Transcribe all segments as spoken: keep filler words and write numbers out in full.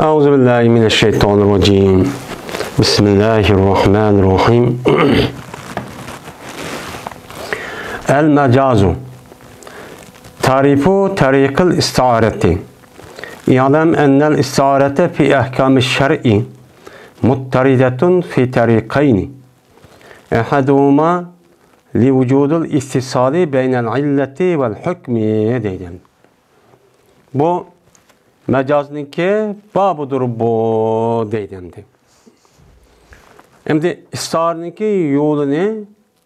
أعوذ بالله من الشيطان الرجيم. بسم الله الرحمن الرحيم. المجاز. تعريف طريق الاستعارة. اعلم أن الاستعارة في أحكام الشرع مضطردة في طريقين. أحدهما لوجود الاتصال بين العلة والحكم دەيدۇ. بۇ مەجازنىڭكى بابىدۇر بۇ دەيدۇ ئەمدى. ئەمدى ئىستىئارىنىڭكى يولىنى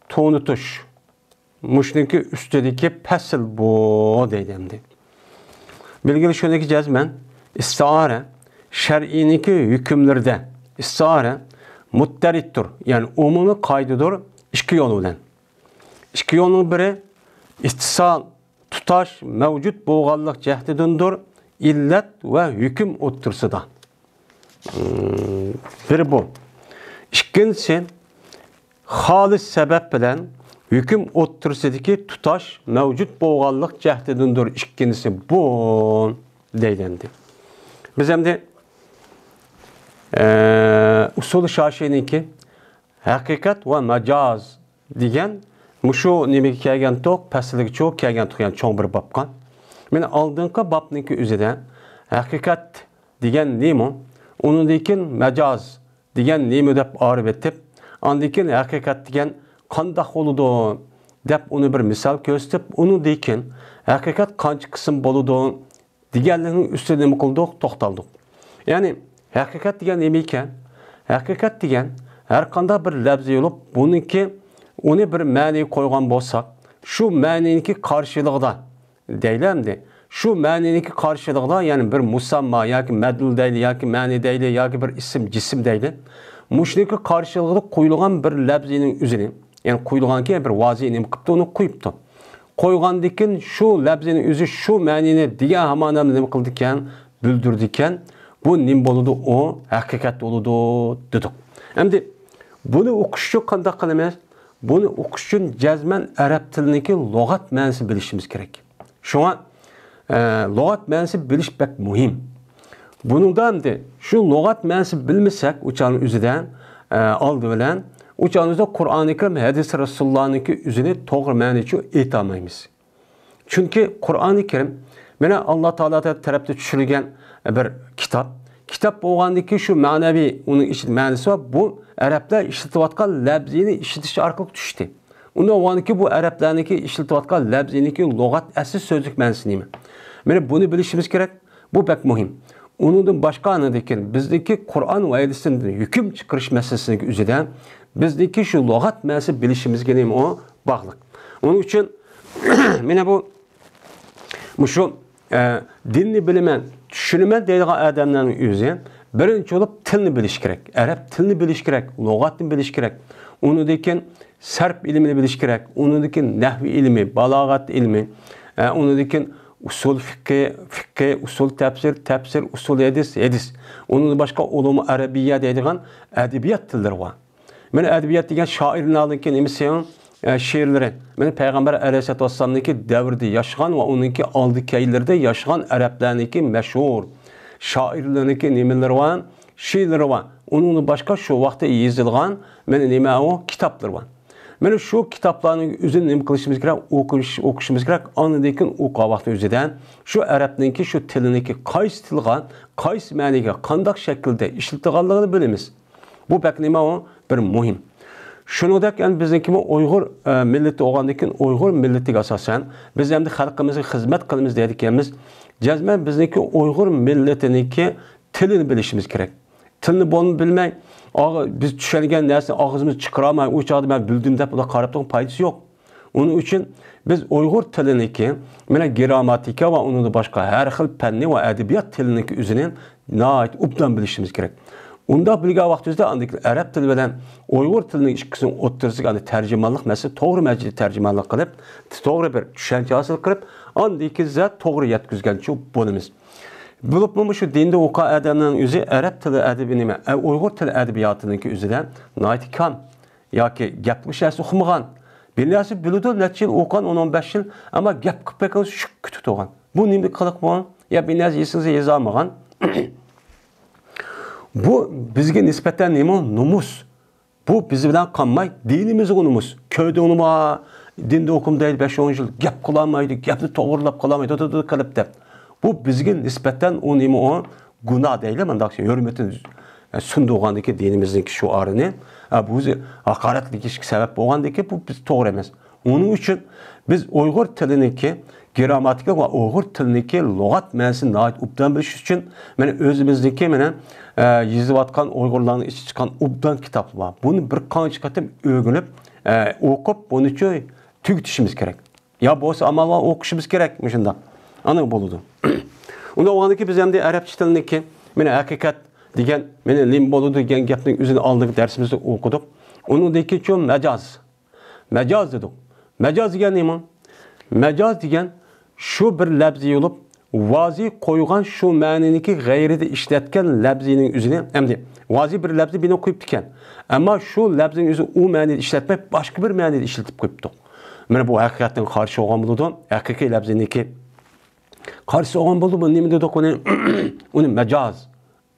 تونۇتۇش. مۇشۇنىڭكى ئۈستىدىكى پەسىل بۇ دەيدۇ ئەمدى. بىلگىلى شۇنىڭكى جەزمەن ئىستىئارە شەرئىينىڭكى ھۆكۈملىرىدە ئىستىئارە مۇتتەرىدتۇر، يەنى ئومۇمىي قائىدىدۇر ئىككى يول بىلەن. ئىككى يولنىڭ بىرى ئىتتىسال، تۇتاش مەۋجۇت بولغانلىق جەھىتىدىندۇر، ئىللەت ۋە ھۆكۈم ئوتتۇرىسىدا. مم، بىرى بۇ. ئىككىنچىسى، خالىس سەۋەب بىلەن ھۆكۈم ئوتتۇرىسىدىكى تۇتاش مەۋجۇت بولغانلىق جەھىتىدىندۇر. ئىككىنچىسى بۇ دەيدۇ ئەمدى. بىز ئەمدى، ئە، ئۇسۇل شاشىنىڭكى ھەقىقەت ۋە مەجاز دېگەن مۇشۇ نېمىگە كەلگەنتۇق، پەسىلگىچۇ كەلگەنتۇق، يەنى چوڭ بىر بابقا. مانا ئالدىنقى بابنىڭكى ئۆزىدە ھەقىقەت دېگەن نېمە؟ ئۇنىڭدىن كېيىن مەجاز دېگەن نېمە دەپ ئايرىۋېتىپ، ئاندىن كېيىن ھەقىقەت دېگەن قانداق بولىدۇ دەپ ئۇنى بىر مىسال كۆرسىتىپ، ئۇنىڭدىن كېيىن ھەقىقەت قانچە قىسىم بولىدۇ دېگەنلىكنىڭ ئۈستىدە نېمە قىلدۇق؟ توختالدۇق. يەنى ھەقىقەت دېگەن نېمە ئىكەن؟ ھەقىقەت دېگەن ھەر قانداق بىر لەپزى بولۇپ، بۇنىڭكى، ئۇنى بىر مەنىگە قويغان بولساق، شۇ مەنىنىڭكى قارشىلىقىدا دەيلى ئەمدى. شۇ مەنىنىڭكى قارشىلىقىدا، يەنى بىر مۇسەمما ياكى مەدلۇل دەيلى ياكى مەنى دەيلى ياكى بىر ئىسىم، جىسىم دەيلى. مۇشۇنىڭكى قارشىلىقىدا قويۇلغان بىر لەپزىنىڭ ئۆزىنى، يەنى قويۇلغانكى بىر ۋازى نېمە قىپتۇ، ئۇنى قويۇپتۇ. قويغاندىكىن شۇ لەپزىنىڭ ئۆزى شۇ مەنىنى دېگەن ھامان نېمە قىلىدىكەن؟ بىلدۈرىدىكەن. بۇ نېمە بولىدۇ؟ ئۇ ھەقىقەت بولىدۇ دېدۇق. ئەمدى بۇنى ئوقۇش ئۈچۈن قانداق قىلىمىز؟ بۇنى ئوقۇش ئۈچۈن جەزمەن ئەرەب تىلىنىڭكى لۇغەت مەنىسىنى بىلىشىمىز كېرەك. شۇڭا، ئە، لۇغەت مەنىسى بىلىش بەك مۇھىم. بۇنىڭدا ئەمدى شۇ لۇغەت مەنىسى بىلمىسەك، ئۇ چاغنىڭ ئۆزىدە، ئە، ئالدى بىلەن، ئۇ چاغنىڭ ئۆزىدە قۇرئانى كەرىم، ھەدىس رەسۇلۇللانىڭكى ئۆزىنى توغرا مەنىچە ئېيتالمايمىز. چۈنكى قۇرئانى كەرىم، مانا، ئاللا تائالا تەرەپتىن چۈشۈرۈلگەن بىر كىتاب. كىتاب بولغاندىكى شۇ مەنىۋى، ئۇنىڭ ئىچىدە مەنىسى بار. بۇ ئەرەبلەر ئىشلىتىۋاتقان لەپزىنى ئىشلىتىش ئارقىلىق چۈشتى. ئۇنداق بولغاندىكى بۇ ئەرەبلەرنىڭكى ئىشلىتىۋاتقان لەپزىنىڭكى لۇغەت ئەسلى سۆزلۈك مەنىسى نېمە؟ مانا بۇنى بىلىشىمىز كېرەك. بۇ بەك مۇھىم. ئۇنىڭدىن باشقا ئاندىن كېيىن بىزنىڭكى قۇرئان ۋە ھەدىستىن ھۆكۈم چىقىرىش مەسىلىسىنىڭكى ئۆزىدە بىزنىڭكى شۇ لۇغەت مەنىسى بىلىشىمىزگە نېمە ئۇ باغلىق. ئۇنىڭ ئۈچۈن مانا بۇ مۇشۇ، ئە، دىننى بىلىمەن، چۈشىنىمەن دەيدىغان ئادەملەرنىڭ ئۆزى بىرىنچى بولۇپ تىلنى بىلىشى كېرەك. ئەرەب تىلىنى بىلىشى كېرەك، لۇغەتنى بىلىشى كېرەك. ئۇنىڭدىن كېيىن سەرپ ئىلمىنى بىلىشى كېرەك. ئۇنىڭدىن كېيىن نەھۋى ئىلمى، بالاغەت ئىلمى، ئە، ئۇنىڭدىن كېيىن ئۇسۇل فىقھى، فىقھى، ئۇسۇل تەپسىر، تەپسىر، ئۇسۇل ھەدىس، ھەدىس. ئۇنىڭدىن باشقا ئۇلۇمۇ ئەرەبىيە دەيدىغان ئەدەبىيات تىللىرى بار. مانا ئەدەبىيات دېگەن شائىرلارنىڭكى نېمىسى، ئە، شېئىرلىرى. مانا پەيغەمبەر ئەلەيھىسسالاتۇ ۋەسسالامنىڭكى دەۋرىدە ياشىغان ۋە ئۇنىڭكى ئالدى كەينىلىرىدە ياشىغان ئەرەبلەرنىڭكى مەشھۇر شائىرلىرىنىڭكى نېمىلىرى بار؟ شېئىرلىرى بار. ئۇنىڭدىن باشقا شۇ ۋاقىتتا يېزىلغان، مانا نېمە ئۇ، كىتابلىرى بار. مانا شۇ كىتابلارنىڭ ئۆزىنى نېمە قىلىشىمىز كېرەك؟ ئوقۇش-، ئوقۇشىمىز كېرەك. ئاندىن كېيىن ئوقۇغان ۋاقتى ئۆزىدە شۇ ئەرەبنىڭكى شۇ تىلىنىڭكى قايسى تىلغا، قايسى مەنىگە، قانداق شەكىلدە ئىشلىتىدىغانلىقىنى بىلىمىز. بۇ بەك نېمە ئۇ؟ بىر مۇھىم. شۇنىڭدەك ئەمدى بىزنىڭكىمۇ ئۇيغۇر، ئە، مىللىتى بولغاندىن كېيىن ئۇيغۇر مىللىتىگە ئاساسەن بىز ئەمدى خەلقىمىزگە خىزمەت قىلىمىز دەيدىكەنمىز. جەزمەن بىزنىڭكى ئۇيغۇر مىللىتىنىڭكى تىلىنى بىلىشىمىز كېرەك. تىلنى بولما بىلمەي، ئاغ-، بىز چۈشەنگەن نەرسىنى ئاغزىمىزدىن چىقىرالماي، ئۇ چاغدا مەن بىلدىم دەپ ئۇلار قاراپ تۇرغان پايدىسى يوق. ئۇنىڭ ئۈچۈن بىز ئۇيغۇر تىلىنىڭكى، مانا گىرامماتىكا ۋە ئۇنىڭدىن باشقا ھەر خىل پەننى ۋە ئەدەبىيات تىلىنىڭكى ئۆزىنى ناھايىتى ئوبدان بىلىشىمىز كېرەك. ئۇنداق بىلگەن ۋاقتىمىزدا ئاندىن كېيىن ئەرەب تىلى بىلەن ئۇيغۇر تىلىنىڭ ئىككىسىنىڭ ئوتتۇرىسىغا ئاندىن تەرجىمانلىق مەسىلىسى توغرا مەرجىدە تەرجىمانلىق قىلىپ، توغرا بىر چۈشەنچە ھاسىل قىلىپ، ئاندىن كېيىن بىز توغرا يەتكۈزگەنچە بولىمىز. بولۇپمۇ مۇشۇ دىندا ئوقۇغان ئادەمنىڭ ئۆزى ئەرەب تىلى ئەدەبى نېمە، ئە، ئۇيغۇر تىلى ئەدەبىياتىنىڭكى ئۆزىدە ناھايىتى كام ياكى گەپ قىلىش نەرسە ئۇقمىغان. بىر نەرسە بىلىدۇ، نەچچە يىل ئوقۇغان، ئون، ئون بەش يىل، ئەمما گەپ قىلىپ بەرگەن سۈكۈت تۇرغان. بۇ نېمە قىلىق بۇ؟ يا بىر نەرسە يېزىلسە يېزالمىغان. بۇ بىزگە نىسبەتەن نېمە؟ نومۇس. بۇ بىز بىلەن قالماي، دىنىمىزغۇ نومۇس. كۆردۈڭلىمۇ، دىندا ئوقۇم دەيدۇ، بەش ئون يىل گەپ قىلالمايدۇ، گەپنى توغرىلاپ قىلالمايدۇ، دۇدۇدۇ قىلىپ دەپ. بۇ بىزگە نىسبەتەن ئۇ نېمە ئۇ؟ گۇناھ دەيلى، مۇنداق ھۆرمىتىنى سۇندۇرغاندىكى دىنىمىزنىڭكى شوئارىنى، ئە، بۇ ھاقارەتلىگۈچكە سەۋەب بولغاندىكى بۇ بىز توغرا ئەمەس. ئۇنىڭ ئۈچۈن بىز ئۇيغۇر تىلىنىڭكى گىرامماتىكا ۋە ئۇيغۇر تىلىنىڭكى لۇغەت مەنىسىنى ناھايىتى ئوبدان بىلىش ئۈچۈن، مانا، ئۆزىمىزنىڭكى، مانا، ئە، يېزىۋاتقان ئۇيغۇرلارنىڭ ئىچىدە چىققان ئوبدان كىتابلار بار. بۇنى بىر قانچە قېتىم ئۆگىنىپ، ئە، ئوقۇپ، بۇنى چۈ-، تۈگىتىشىمىز كېرەك. يا بولسا ئامال بار ئوقۇشىمىز كېرەك مۇشۇنداق. ئانا بولىدۇ. ئۇنداق بولغاندىكى بىز ئەمدى ئەرەبچە تىلنىڭكى، مانا، ھەقىقەت دېگەن، مانا، نېمە بولىدۇ دېگەن گەپنىڭ ئۆزىنى ئالدىنقى دەرسىمىزدە ئوقۇدۇق. ئۇنىڭدىن كېيىن چۈ-، مەجاز. مەجاز دېدۇق. مەجاز دېگەن نېمە؟ مەجاز دېگەن شۇ بىر لەپزى بولۇپ، ۋازى قويغان شۇ مەنىنىڭكى غەيرىدە ئىشلەتكەن لەپزىنىڭ ئۆزىنى، ئەمدى ۋازى بىر لەپزى بىنى قويۇپتىكەن. ئەمما شۇ لەپزىنىڭ ئۆزىنى ئۇ مەنىدە ئىشلەتمەي، باشقا بىر مەنىدە ئىشلىتىپ قويۇپتۇق. مانا بۇ ھەقىقەتتىن قارشى بولغان بولىدۇ. ھەقىقىي لەپزىنىڭكى قارشى بولغان بولىدۇ. بۇ نېمە دېدۇق ئۇنى؟ ئۇنى مەجاز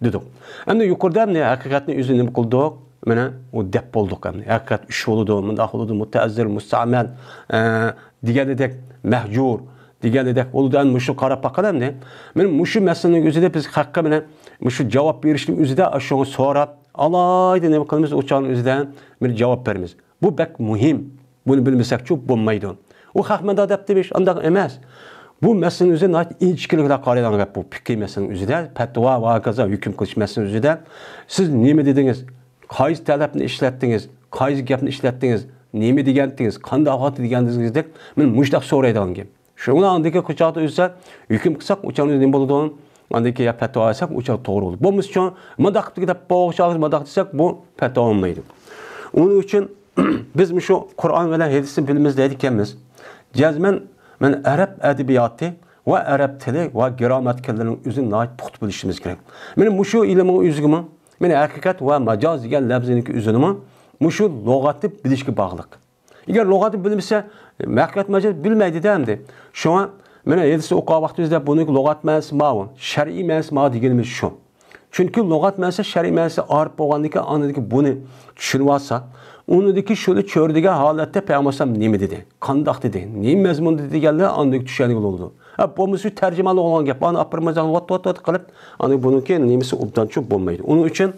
دېدۇق. ئەمدى يۇقىرىدا ئەمدى ھەقىقەتنى ئۆزى نېمە قىلدۇق؟ مانا ئۇ دەپ بولدۇق ئەمدى. ھەقىقەت ئۈچ بولىدۇ، مۇنداق بولىدۇ، مۇتەئەززىر، مۇستەمەل، ئە، دېگەنىدەك، مەھجۇر دېگەنىدەك بولىدۇ. ئەمدى مۇشۇ قاراپ باققىلى ئەمدى. مانا مۇشۇ مەسىلىنىڭ ئۆزىدە بىز خەققە مانا مۇشۇ جاۋاب بېرىشنىڭ ئۆزىدە ئاشۇنى سوراپ، ئالايدا نېمە قىلىمىز؟ ئۇ چاغنىڭ ئۆزىدە بىر جاۋاب بېرىمىز. بۇ بەك مۇھىم. بۇنى بىلمىسەكچۇ بولمايدۇ. ئۇ خەق مۇنداق دەپتۇ دېمىش، ئانداق ئەمەس. بۇ مەسىلىنىڭ ئۆزى ناھايىتى ئىنچىكىلىك بىلەن قارايدىغان گەپ. بۇ پىقھىي مەسىلىنىڭ ئۆزىدە، پەتىۋا ۋە ھاكازا ھۆكۈم قىلىش مەسىلىنىڭ ئۆزىدە سىز نېمە دېدىڭىز؟ قايسى تەلەپنى ئىشلەتتىڭىز؟ قايسى گەپنى ئىشلەتتىڭىز؟ نېمە دېگەنتىڭىز؟ قانداق ۋاقىتتا دېگەنتىڭىز دەپ، مانا مۇشۇنداق سورايدىغان گەپ. شۇڭا ئاندىكى قىلچاقتا ئۆتسە، ھۆكۈم قىلساق، ئۇ چاغدا نېمە بولىدۇ؟ ئاندىن كېيىن يا پەتىۋا بەرسەك، ئۇ چاغدا توغرا بولىدۇ. بولمىسىچۇ، مۇنداق قىپتۇ دەپ، بوغۇچ ئاغزى مۇنداق دېسەك، بۇ پەتىۋا بولمايدۇ. ئۇنىڭ ئۈچۈن بىز مۇشۇ قۇرئان بىلەن ھەدىسنى بىلىمىز دەيدىكەنمىز. جەزمەن، مەن ئەرەب ئەدەبىياتى ۋە ئەرەب تىلى ۋە گىرامماتىكىلىرىنىڭ ئۆزىنى ناھايىتى پۇختا بىلىشىمىز كېرەك. مانا مۇشۇ ئىلىمنىڭ ئۆزىگىمۇ، مانا ھەقىقەت ۋە مەجاز دېگەن لەپزىنىڭكى ئۆزىنىمۇ مۇشۇ لۇغەتنى بىلىشكە باغلىق. ئەگەر لۇغەتنى بىلمىسە، ھەقىقەت مەجاز بىلمەيدۇ-دە ئەمدى. شۇڭا، مانا ھەدىسنى ئوقۇغان ۋاقتىمىزدا بۇنىڭ لۇغەت مەنىسى ماۋۇ، شەرئىي مەنىسى ماۋۇ دېگىنىمىز شۇ. چۈنكى لۇغەت مەنىسى، شەرئىي مەنىسى ئارىپ بولغاندىن كېيىن، ئاندىن بۇنى چۈشىنىۋالسا، ئۇنىڭدىكى شۇنى چۆرىدىگەن ھالەتتە پەيغەمبەر ئەلەيھىسسالام نېمە دېدى، قانداق دېدى، نېمە مەزمۇندا دېدى دېگەنلەر ئاندىن چۈشەنگىلى بولىدۇ. ھە، بولمىسا تەرجىمانلىق بولغان گەپ، ئانى ئاپىرىپ ماجاغ ۋات، ۋات، ۋات قىلىپ، ئاندىن بۇنىڭكى نېمىسى ئوبدانچۇ بولمايدۇ. ئۇنىڭ ئۈچۈن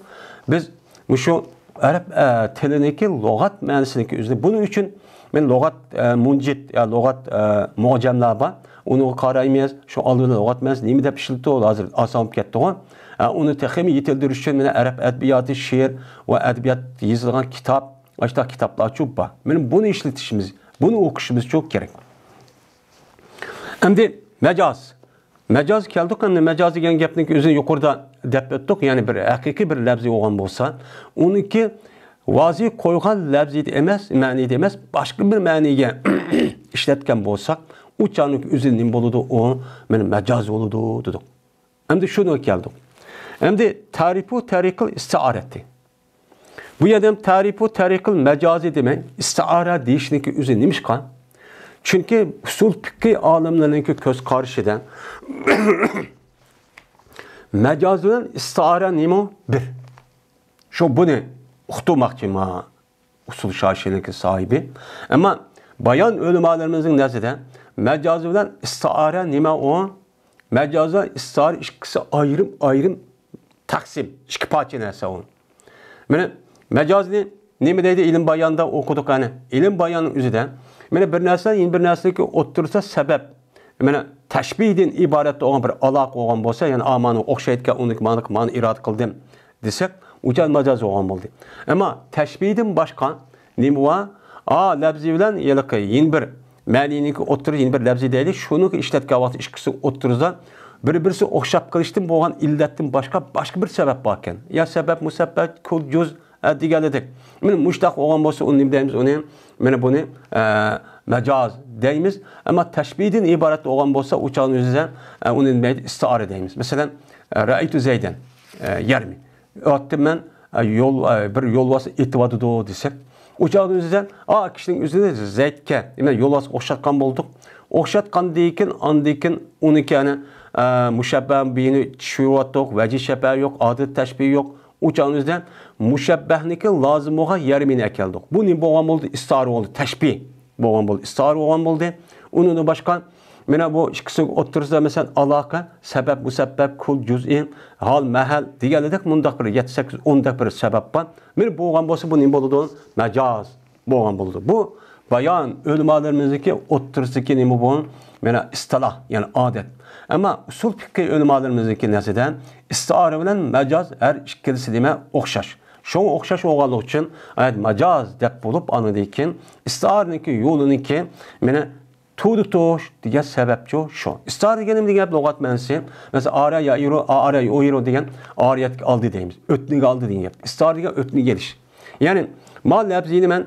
بىز مۇشۇ ئەرەب، ئە، تىلىنىڭكى لۇغەت مەنىسىنىڭكى ئۆزىنى. بۇنىڭ ئۈچۈن مەن لۇغەت، ئە، مۇنجىت يا لۇغەت، ئە، مۇئجەملار بار. ئۇنىڭغا قارايمىز. شۇ ئالدىدا لۇغەت مەنىسى نېمە دەپ ئىشلىتىدۇ، ھازىر ئاسان بولۇپ كەتتىغۇ. ئە، ئۇنى تېخىمۇ يېتىلدۈرۈش ئۈچۈن مانا ئەرەب ئەدەبىياتى، شېئىر ۋە ئەدەبىيات يېزىلغان كىتاب، ئاشۇنداق كىتابلارچۇ بار. مانا بۇنى ئىشلىتىشىمىز، بۇنى ئوقۇشىمىزچۇ كېرەك. ئەمدى مەجاز. مەجاز كەلدۇق، ئەمدى مەجاز دېگەن گەپنىڭ ئۆزىنى يۇقىرىدا دەپ ئۆتتۇق، يەنى بىر ھەقىقىي بىر لەپزى بولغان بولسا، ئۇنىڭكى ۋازى قويغان لەپزىدە ئەمەس، مەنىدە ئەمەس، باشقا بىر مەنىگە ئىشلەتكەن بولساق، ئۇ چاغنىڭ ئۆزى نېمە بولىدۇ؟ ئۇ مانا مەجاز بولىدۇ دېدۇق. ئەمدى شۇنىڭغا كەلدۇق. ئەمدى تەرىپۇ تەرىقىل ئىستىئارەتى. بۇ يەردە ھەم تەرىپۇ تەرىقىل مەجازى دېمەي، ئىستىئارە دېيىشنىڭكى ئۆزى نېمىشقا؟ چۈنكى ئۇسۇل پىقھى ئالىملىرىنىڭكى كۆز قارىشىدا مەجاز بىلەن ئىستىئارە نېمە؟ بىر. شۇ بۇنى ئۇقتۇرماقچى ما ئۇسۇل شاشىنىڭكى ساھىبى. ئەمما بايان ئۆلىمالىرىمىزنىڭ نەزىرىدە مەجاز بىلەن ئىستىئارە نېمە ئۇ؟ مەجاز بىلەن ئىستىئارە ئىككىسى ئايرىم-ئايرىم تەقسىم، ئىككى پارچە نەرسە ئۇ. مانا مەجازنى نېمە دەيدۇ؟ ئىلىم باياندا ئوقۇدۇق قېنى. ئىلىم باياننىڭ ئۆزىدە مانا بىر نەرسە، يەنە بىر نەرسىنىڭكى ئوتتۇرىسىدا سەۋەب. مانا تەشبىھدىن ئىبارەت بولغان بىر ئالاقە بولغان بولسا، يەنى ئا مانا ئوخشايدىكەن، ئۇنىڭكى مانا مانا ئىرادە قىلدىم دېسەك، ئۇ چاغ مەجاز بولغان بولدى. ئەمما تەشبىھدىن باشقا نېمە بار؟ ئا لەپزى بىلەن ھېلىقى يەنە بىر مەنىنىڭكى ئوتتۇرىدا يەنە بىر لەپزى دەيلى، شۇنىڭكى ئىشلەتكەن ۋاقتى ئىككىسى ئوتتۇرىدا بىر-بىرسى ئوخشاپ قېلىشتىن بولغان ئىللەتتىن باشقا، باشقا بىر سەۋەب باركەن. يا سەۋەب، مۇسەببەت، كۇل، جۇز، ئە، دېگەنلىدەك. مانا مۇشۇنداق بولغان بولسا، ئۇنى نېمە دەيمىز؟ ئۇنى، مانا بۇنى، ئە، مەجاز دەيمىز. ئەمما تەشبىھدىن ئىبارەت بولغان بولسا، ئۇ چاغنىڭ ئۆزىدە، ئە، ئۇنى نېمە دەيدۇ؟ ئىستىئارە دەيمىز. مەسىلەن، ئە، رەئەيتۇ زەيدەن، ئە، يەرمى. ئاتتىم مەن، ئە، يول، ئە، بىر يولۋاسنى ئېتىۋاتىدۇ دېسەك، ئۇ چاغنىڭ ئۆزىدە، ئا، كىشىنىڭ ئۆزىنى زەيدكە، دېمەك، يولۋاسقا ئوخشاتقان بولدۇق. ئوخشاتقاندىن كېيىن، ئاندىن كېيىن ئۇنىڭكى، ئەنە، ئە، مۇشەببە بىنى چۈشۈرۈۋاتتۇق، ۋەجىھ شەببە يوق، ئادەت تەشبىھ يوق. ئۇ چاغنىڭ ئۆزىدە مۇشەببەھنىكى لازىم بولغان يەرمىنى ئەكەلدۇق. بۇ نېمە بولغان بولدى؟ ئىستىئارە بولدى، تەشبىھ بولغان بولدى، ئىستىئارە بولغان بولدى. ئۇنىڭدىن باشقا، مانا بۇ ئىككىسى ئوتتۇرىسىدا، مەسىلەن، ئالاقە، سەۋەب، مۇسەببەب، كۇل، جۇزئىي، ھال، مەھەل دېگەندەك مۇنداق بىر يەتتە، سەككىز، ئوندەك بىر سەۋەب بار. مانا بولغان بولسا، بۇ نېمە بولىدۇ؟ مەجاز بولغان بولىدۇ. بۇ بايان ئۆلىمالىرىمىزنىڭكى ئوتتۇرىسىدىكى نېمە بۇ؟ مانا ئىستىلاھ، يەنى ئادەت. ئەمما ئۇسۇل پىقھى ئۆلىمالىرىمىزنىڭكى نەزىرىدە ئىستىئارە بىلەن مەجاز ھەر ئىككىلىسى نېمە؟ ئوخشاش. شۇڭا ئوخشاش بولغانلىقى ئۈچۈن ئايەت مەجاز دەپ بولۇپ، ئاندىن كېيىن ئىستىئارىنىڭكى يولىنىڭكى مانا تۇتۇش دېگەن سەۋەبچۇ شۇ. ئىستىئارە دېگەن نېمە دېگەن گەپ؟ لۇغەت مەنىسى، مەسىلەن، ئارە يائىرۇ، ئارە يائىرۇ دېگەن ئارىيەتكە ئالدى دەيمىز. ئۆتنىگە ئالدى دېگەن گەپ. ئىستىئارە دېگەن ئۆتنىگە ئېلىش. يەنى ما لەپزىنى مەن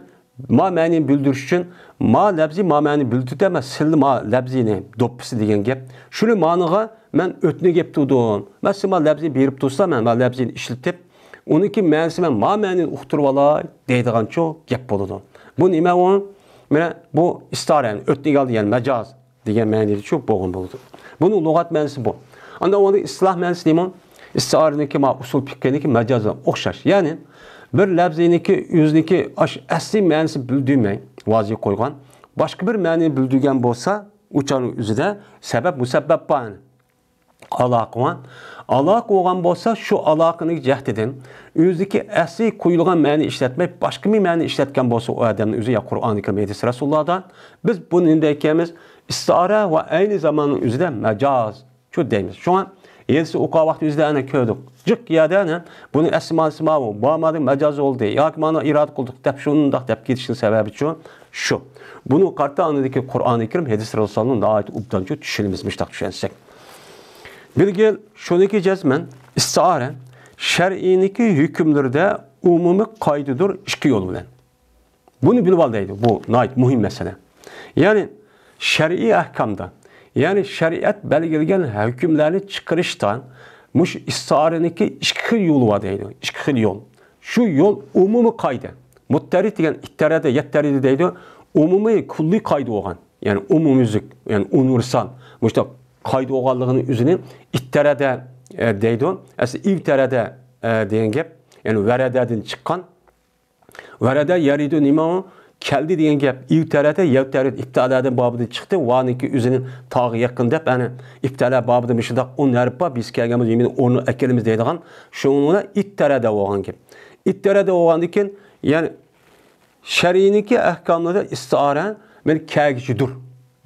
ما مەنىنى بىلدۈرۈش ئۈچۈن ما لەپزى ما مەنىنى بىلدۈردى، مەن سىللا ما لەپزىنى دوپپىسى دېگەن گەپ. شۇنى مانىغا مەن ئۆتنىگە ئېلىپ تۇردۇم. مەن سىللا ما لەپزىنى بېرىپ تۇرسا، مەن ما لەپزىنى ئىشلىتىپ، ئۇنىڭكى مەنىسى مەن ما مەنىنى ئۇقتۇرۇۋالاي دەيدىغانچۇ گەپ بولىدۇ. بۇ نېمە ئۇ؟ مانا بۇ ئىستىئارە، يەنى ئۆتنىگە ئالدى، يەنى مەجاز دېگەن مەنىدىچۇ بولغان بولىدۇ. بۇنىڭ لۇغەت مەنىسى بۇ. ئاندىن ئۇنىڭ ئىستىلاھ مەنىسى نېمە؟ ئىستىئارىنىڭكى ما ئۇسۇل پىقھىنىڭكى مەجازى ئوخشاش. يەنى بىر لەپزىنىڭكى ئۆزىنىڭكى ئاش-، ئەسلى مەنىسى بىلدۈرمەي ۋازىگە قويغان، باشقا بىر مەنىنى بىلدۈرگەن بولسا، ئۇ چاغنىڭ ئۆزىدە سەۋەب مۇسەببەب بار. ئالاقە بار. ئالاقە بولغان بولسا، شۇ ئالاقىنىڭ جەھىتىدىن ئۆزىدىكى ئەسلى قويۇلغان مەنىنى ئىشلەتمەي، باشقا بىر مەنىنى ئىشلەتكەن بولسا، ئۇ ئادەمنىڭ ئۆزى يا قۇرئانى كەرىم، ھەدىس رەسۇلۇللادا، بىز بۇنى نېمە دەيمىز؟ ئىستىئارە ۋە ئەينى زاماننىڭ ئۆزىدە مەجاز شۇ دەيمىز. شۇڭا ھەدىسنى ئوقۇغان ۋاقتى ئۆزىدە ئەنە كۆردۇق. جىق يەردە ئەنە بۇنى ئەسلى مانىسى ماۋۇ، بۇ مانا مەجاز بولدى ياكى مانا ئىرادە قىلدۇق دەپ، شۇنداق دەپ كېتىشنىڭ سەۋەبىچۇ شۇ. بۇنى قارىتا ئاندىكى قۇرئانى كەرىم، ھەدىس رەسۇلۇللانى ناھايىتى ئوبدانچۇ چۈشىنىمىز، مۇشۇنداق چۈشەنسەك. بىلگىل، شۇنىڭكى جەزمەن ئىستىئارە شەرئىينىڭكى ھۆكۈملىرىدە ئومۇمىي قائىدىدۇر ئىككى يول بىلەن. بۇنى بىلىۋال دەيدۇ. بۇ ناھايىتى مۇھىم مەسىلە. يەنى شەرئىي ئەھكامدا، يەنى شەرىئەت بەلگىلىگەن ھۆكۈملەرنى چىقىرىشتا مۇشۇ ئىستىئارىنىڭكى ئىككى خىل يولى بار دەيدۇ. ئىككى خىل يول. شۇ يول ئومۇمىي قائىدە. مۇتتەرىد دېگەن ئىتتەرەدە، يەتتەرىدە دەيدۇ. ئومۇمىي، كۈللىي قائىدە بولغان. يەنى ئومۇميۈزلۈك، يەنى ئۇنىۋېرسال. مۇشۇنداق قائىدە بولغانلىقىنىڭ ئۆزىنى ئىتتەرەدە، ئە، دەيدۇ. ئەسلى ئىۋتەرەدە، ئە، دېگەن گەپ. يەنى ۋەرەدەدىن چىققان. ۋەرەدە يەرىدۇ نېمە ئۇ؟ كەلدى دېگەن گەپ. ئىۋتەرەدە، يەۋتەرىد، ئىپتەئەلەدىن بابىدىن چىقتى. ۋانىڭكى ئۆزىنىڭ تاغا يېقىن دەپ، ئەنە، ئىپتەئەلە بابىدا مۇشۇنداق ئون ھەرپ بار، بىز كەلگەن بولسا يېمىنى ئورنىغا ئەكېلىمىز دەيدىغان، شۇنىڭ بىلەن ئىتتەرەدە بولغان گەپ. ئىتتەرەدە بولغاندىن كېيىن، يەنى شەرئىينىڭكى ئەھكاملىرىدا ئىستىئارە، مانا، كەلگۈچىدۇر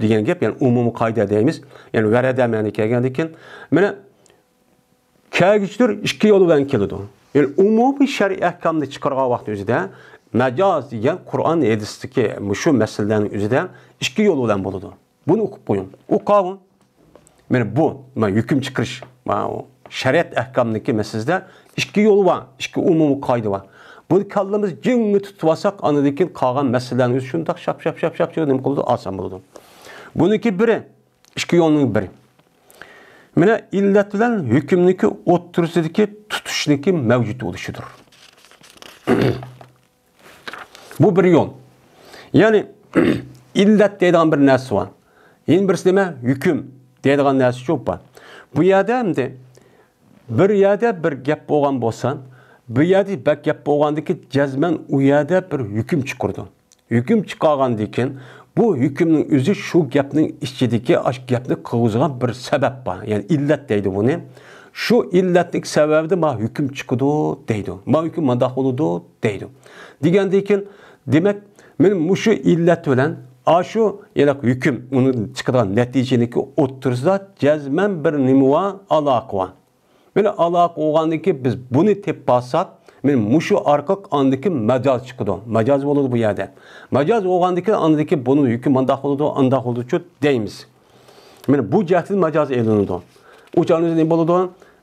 دېگەن گەپ، يەنى ئومۇمىي قائىدە دەيمىز. يەنى ۋەرەدە مەنىگە كەلگەندىن كېيىن، مانا، كەلگۈچىدۇر ئىككى يول بىلەن كېلىدۇ. يەنى ئومۇمىي شەرئىي ئەھكامنى چىقارغان ۋاقىت ئۆزىدە مەجاز دېگەن قۇرئان ھەدىستىكى مۇشۇ مەسىلىلەرنىڭ ئۆزىدە ئىككى يول بىلەن بولىدۇ. بۇنى ئوقۇپ قويۇڭ. ئوقۇۋۇڭ. مانا بۇ، مانا ھۆكۈم چىقىرىش، مانا ئۇ شەرىئەت ئەھكامنىڭكى مەسىلىسىدە ئىككى يول بار، ئىككى ئومۇمىي قائىدە بار. بۇنى كاللىمىز جىڭ تۇتۇپ ئالساق، ئاندىن كېيىن قالغان مەسىلىلەرنىڭ ئۆزى شۇنداق شاپ، شاپ، شاپ، شاپ، شۇ نېمە قىلىدۇ، ئاسان بولىدۇ. بۇنىڭكى بىرى، ئىككى يولنىڭ بىرى. مانا ئىللەت بىلەن ھۆكۈمنىڭكى ئوتتۇرىسىدىكى تۇتۇشنىڭكى مەۋجۇت بولۇشىدۇر. بۇ بىر يول. يەنى ئىللەت دەيدىغان بىر نەرسە بار. يەنە بىرسى نېمە؟ ھۆكۈم دەيدىغان نەرسە شۇ بار. بۇ يەردە ئەمدى بىر يەردە بىر گەپ بولغان بولسا، بۇ يەردە بەك گەپ بولغاندىكى جەزمەن ئۇ يەردە بىر ھۆكۈم چىقىرىدۇ. ھۆكۈم چىقارغاندىن كېيىن، بۇ ھۆكۈمنىڭ ئۆزى شۇ گەپنىڭ ئىچىدىكى، ئاشۇ گەپنى قىلغۇزغان بىر سەۋەب بار. يەنى ئىللەت دەيدۇ بۇنى. شۇ ئىللەتنىڭ سەۋەبىدىن ما ھۆكۈم چىقىدۇ دەيدۇ. ما ھۆكۈم مانداق بولىدۇ دەيدۇ. دېگەندىن كېيىن، دېمەك، مانا مۇشۇ ئىللەت بىلەن ئاشۇ، يەنى ھۆكۈم، ئۇنىڭ چىقىدىغان نەتىجىنىڭكى ئوتتۇرىسىدا جەزمەن بىر نېمە بار؟ ئالاقە بار. مانا ئالاقە بولغاندىن كېيىن بىز بۇنى تېپىپ بارساق، مانا مۇشۇ ئارقىلىق ئاندىن كېيىن مەجاز چىقىدۇ. مەجاز بولىدۇ بۇ يەردە. مەجاز بولغاندىن كېيىن ئاندىن كېيىن بۇنىڭ ھۆكمى مانداق بولىدۇ، ئانداق بولىدۇچۇ دەيمىز. مانا بۇ جەھەتتىن مەجاز ئېلىنىدۇ. ئۇ چاغدا نېمە بولىدۇ؟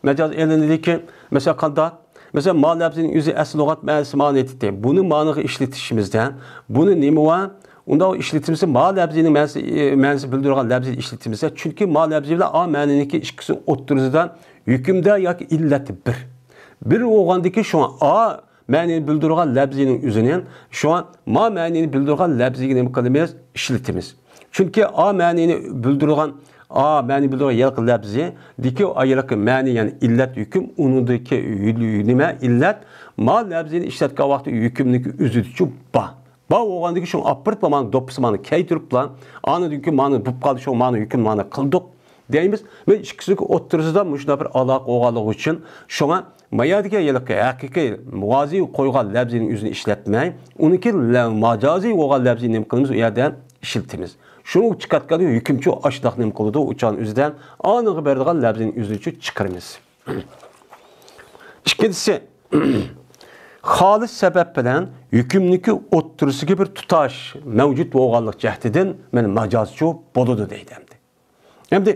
مەجاز ئېلىنىدىكى، مەسىلەن، قانداق؟ مەسىلەن، ما لەپزىنىڭ ئۆزى ئەسلى لۇغەت مەنىسى مانىتى. بۇنى مانىغا ئىشلىتىشىمىزدە، بۇنى نېمە بار؟ ئۇنداق ئىشلىتىمىزدە ما لەپزىنىڭ مەنىسى، ئە، مەنىسى بىلدۈرىدىغان لەپزىنى ئىشلىتىمىزدە، چۈنكى ما لەپزى بىلەن ئا مەنىنىڭكى ئىككىسى ئوتتۇرىسىدا ھۆكۈمدە ياكى ئىللەتتە بىر. بىر بولغاندىكىن شۇڭا ئا مەنىنى بىلدۈرىدىغان لەپزىنىڭ ئۆزىنى، شۇڭا ما مەنىنى بىلدۈرىدىغان لەپزىگە نېمە قىلىمىز؟ ئىشلىتىمىز. چۈنكى ئا مەنىنى بىلدۈرىدىغان ئا مەنى بىلدۈرگەن ھېلىقى لەپزىدىكى ئا ھېلىقى مەنى، يەنى ئىللەت ھۆكۈم، ئۇنىڭدىكى نېمە ئىللەت، ما لەپزىنى ئىشلەتكەن ۋاقىتتا ھۆكۈمنىڭكى ئۆزىدىچۇ بار. بار بولغاندىكىن شۇڭا ئاپىرىپلا مانا دوپپىسى مانا كەيتۈرۈپلا، ئاندىن كېيىن مانا بولۇپ قالدى، شۇڭا مانا ھۆكۈم مانا قىلدۇق دەيمىز. مەن ئىككىسىنىڭكى ئوتتۇرىسىدا مۇشۇنداق بىر ئالاقە بولغانلىقى ئۈچۈن، شۇڭا ما يەردىكى ھېلىقى ھەقىقىي مۇۋازى قويغان لەپزىنىڭ ئۆزىنى ئىشلەتمەي، ئۇنىڭكى لە-، ماجازىي بولغان لەپزىنى نېمە قىلىمىز، ئۇ يەردە ئىشلىتىمىز. شۇنى چىقارتقاندا ھۆكۈمچۇ ئاشۇنداق نېمە قىلىدۇ، ئۇ چاغنىڭ ئۆزىدە ئانىڭغا بېرىدىغان لەپزىنىڭ ئۆزىنىچۇ چىقىرىمىز. ئىككىنچىسى، خالىس سەۋەب بىلەن ھۆكۈمنىڭكى ئوتتۇرىسىدىكى بىر تۇتاش مەۋجۇت بولغانلىق جەھىتىدىن مانا ماجازچۇ بولىدۇ دەيدۇ ئەمدى. ئەمدى،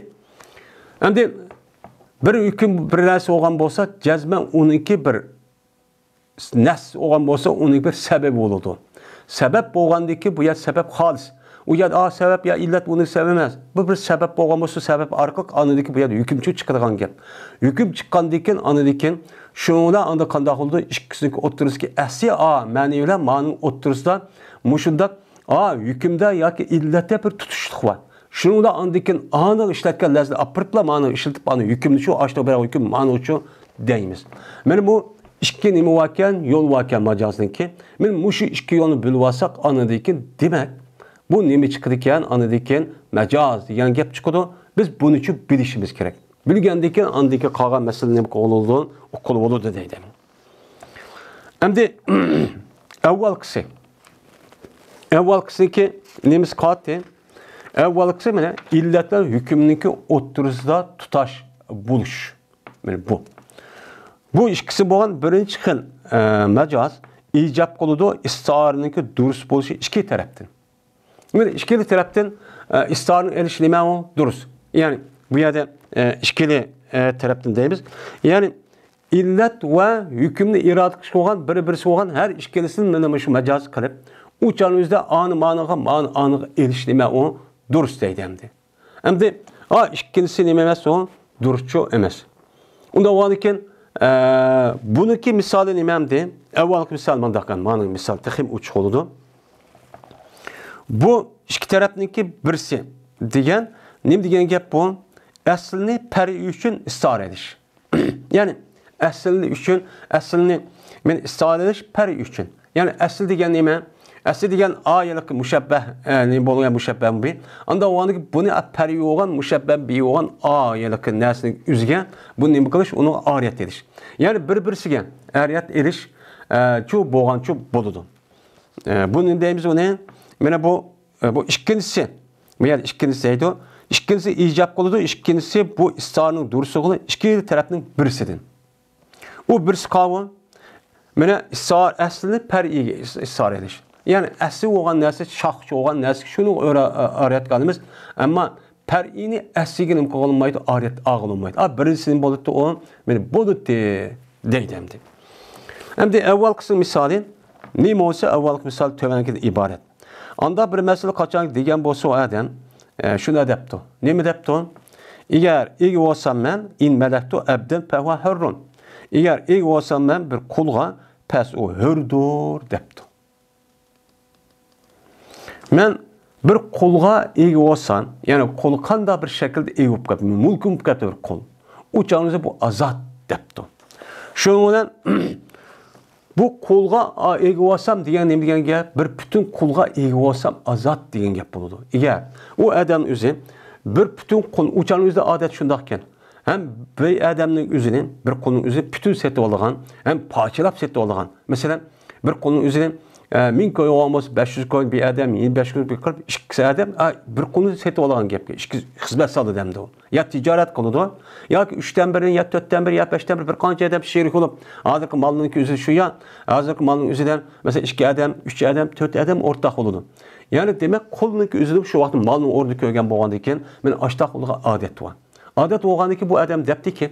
ئەمدى بىر ھۆكۈم بىر نەرسە بولغان بولسا، جەزمەن ئۇنىڭكى بىر نەس بولغان بولسا، ئۇنىڭ بىر سەۋەبى بولىدۇ. سەۋەب بولغاندىكىن بۇ يەر سەۋەب خالىس. ئۇ يەر، ئا، سەۋەب يا ئىللەت ئۇنىڭ سەۋەبى ئەمەس. بۇ بىر سەۋەب بولغان بولسا، سەۋەب ئارقىلىق ئاندىكىن بۇ يەردە ھۆكۈمچۇ چىقىدىغان گەپ. ھۆكۈم چىققاندىكىن، ئاندىكىن شۇنىڭ بىلەن ئاندا قانداق بولىدۇ؟ ئىككىسىنىڭكى ئوتتۇرىسىدىكى ئەسلى ئا مەنى بىلەن مانىڭ ئوتتۇرىسىدا مۇشۇنداق ئا ھۆكۈمدە ياكى ئىللەتتە بىر تۇتۇشلۇق بار. شۇنىڭدا ئاندىكىن ئانىڭ ئىشلەتكەن لەپزىنى ئاپىرىپلا مانىڭ ئىشلىتىپ، ئانىڭ ھۆكۈمنى شۇ ئاشۇنداق بىر ھۆكۈم مانىڭچۇ دەيمىز. مانا بۇ ئىككى نېمە باركەن، يول باركەن ماجازنىڭكى. مانا مۇشۇ ئىككى يولنى بىلىۋالساق، ئاندىكىن دېمەك، بۇ نېمە چىقىدىكەن، ئاندىكىن ماجاز دېگەن گەپ چىقىدۇ. بىز بۇنىچۇ بىلىشىمىز كېرەك. بىلگەندىكىن ئاندىكى قالغان مەسىلە نېمە بولىدۇ، ئۇققىلى بولىدۇ دەيدۇ. ئەمدى ئەۋۋالقىسى. ئەۋۋالقىسىنىڭكى نېمىسى قالدى؟ ئەۋۋالقىسى مانا ئىللەت بىلەن ھۆكۈمنىڭكى ئوتتۇرىسىدا تۇتاش بولۇش. مانا بۇ. بۇ ئىككىسى بولغان بىرىنچى خىل، ئە، ماجاز ئىجاب قىلىدۇ، ئىستىئارىنىڭكى دۇرۇس بولۇشى ئىككى تەرەپتىن. مانا ئىككىلى تەرەپتىن، ئە، ئىستىئارىنى ئېلىش نېمە ئۇ؟ دۇرۇس. يەنى بۇ يەردە، ئە، ئىككىلى، ئە، تەرەپتىن دەيمىز. يەنى ئىللەت ۋە ھۆكۈمنى ئىرادە قىلىش بولغان، بىر-بىرسى بولغان ھەر ئىككىلىسىنى مانا مۇشۇ ماجاز قىلىپ، ئۇ چاغنىڭ ئۆزىدە ئانى مانىغا، مانى ئانىغا ئېلىش نېمە ئۇ؟ دۇرۇس دەيدۇ ئەمدى. ئەمدى، ئا، ئىككىنچىسى نېمە ئەمەس ئۇ؟ دۇرۇسچۇ ئەمەس. ئۇنداق بولغاندىكىن، ئە، بۇنىڭكى مىسالى نېمە ئەمدى؟ ئەۋۋالقى مىسال مانداق، مانىڭ مىسالى تېخىمۇ ئوچۇق بولىدۇ. بۇ ئىككى تەرەپنىڭكى بىرسى دېگەن نېمە دېگەن گەپ بۇ؟ ئەسلىنى پەرئى ئۈچۈن ئىستىئارە ئېلىش. يەنى ئەسلى ئۈچۈن، ئەسلىنى مەن ئىستىئارە ئېلىش پەرئى ئۈچۈن. يەنى ئەسلى دېگەن نېمە؟ ئەسلى دېگەن ئا ھېلىقى مۇشەببەھ، ئە، نېمە بولغان مۇشەببەھ بى. ئاندا ئۇنىڭ بۇنى پەرئى بولغان، مۇشەببەھ بى بولغان ئا ھېلىقى نەرسىنىڭ ئۆزىگە بۇنى نېمە قىلىش، ئۇنىڭغا ئارىيەت ئېلىش. يەنى بىر-بىرسىگە ئارىيەت ئېلىش، ئە، چۇ بولغانچۇ بولىدۇ. ئە، بۇ نېمە دەيمىز ئۇنى؟ مانا بۇ، ئە، بۇ ئىككىنچىسى. بۇ يەردە ئىككىنچىسى دەيدۇ. ئىككىنچىسى ئىجاب قىلىدۇ، ئىككىنچىسى بۇ ئىستىئارىنىڭ دۇرۇسلۇقىنى ئىككى تەرەپنىڭ بىرسىدىن. ئۇ بىرسى قاۋۇ. مانا ئىستىئار ئەسلىنى پەرئىگە ئىس-، ئىستىئارە ئېلىش. يەنى ئەسلى بولغان نەرسە، شاخچى بولغان نەرسە، شۇنىڭغا ئۆرە-، ئارىيەت قىلىمىز. ئەمما پەرئىنى ئەسلىگە نېمە قىلغىلىمايدۇ، ئارىيەت ئالغىلىمايدۇ. ئا، بىرىنچىسى نېمە بولۇپتۇ ئۇ؟ مانا بولۇپتۇ دەيدۇ ئەمدى. ئەمدى ئەۋۋالقىسىنىڭ مىسالى نېمە بولسا، ئەۋۋالقى مىسال تۆۋەنكىدىن ئىبارەت. ئاندا بىر مەسىلە قاچان دېگەن بولسا ئۇ ئادەم، ئە، شۇنى دەپتۇ. نېمە دەپتۇ؟ ئىگەر ئىگە بولسام مەن، ئىن مەلەكتۇ ئەبدەن پەھۇۋە ھۆررۇن. ئىگەر ئىگە بولسام مەن بىر قۇلغا، پەس ئۇ ھۆردۇر دەپتۇ. مەن بىر قۇلغا ئىگە بولسام، يەنى قۇل قانداق بىر شەكىلدە ئىگە بولۇپ قاپتۇ، مۈلكۈم بولۇپ قاپتۇ بىر قۇل. ئۇ چاغدا بۇ ئازاد دەپتۇ. شۇنىڭ بىلەن بۇ قۇلغا ئىگە بولسام دېگەن نېمە دېگەن گەپ؟ بىر پۈتۈن قۇلغا ئىگە بولسام ئازاد دېگەن گەپ بولىدۇ. ئىگەر ئۇ ئادەم ئۆزى بىر پۈتۈن قۇل، ئۇ چاغنىڭ ئۆزىدە ئادەت شۇنداقكەن. ھەم بىر ئادەمنىڭ ئۆزىنى، بىر قۇلنىڭ ئۆزىنى پۈتۈن سېتىۋالىدىغان، ھەم پارچىلاپ سېتىۋالىدىغان. مەسىلەن، بىر قۇلنىڭ ئۆزىنى، ئە، مىڭ كويۇن بولغان بولسا، بەش يۈز كويۇن بىر ئادەم، يەنە بەش يۈز كويۇن بىر قىلىپ، ئىككىسى ئادەم، ئا، بىر قۇلنى سېتىۋالىدىغان گەپكە، ئىككى خىزمەت سالدى دەمدۇ. يا تىجارەت قىلىدۇ، ياكى ئۈچتىن بىرىنى، يا تۆتتىن بىرى، يا بەشتىن بىرى، بىر قانچە ئادەم شېرىك بولۇپ، ھازىرقى مالنىڭكى ئۆزى شۇ يا، ھازىرقى مالنىڭ ئۆزىدە، مەسىلەن، ئىككى ئادەم، ئۈچ ئادەم، تۆت ئادەم ئورتاق بولىدۇ. يەنى دېمەك، قۇلنىڭكى ئۆزىدە شۇ ۋاقىتتا مالنىڭ ئورنىدا كۆرگەن بولغاندىكىن، مەن ئاشتاق قۇلغا ئادەت بار. ئادەت بولغاندىكىن بۇ ئادەم دەپتىكى،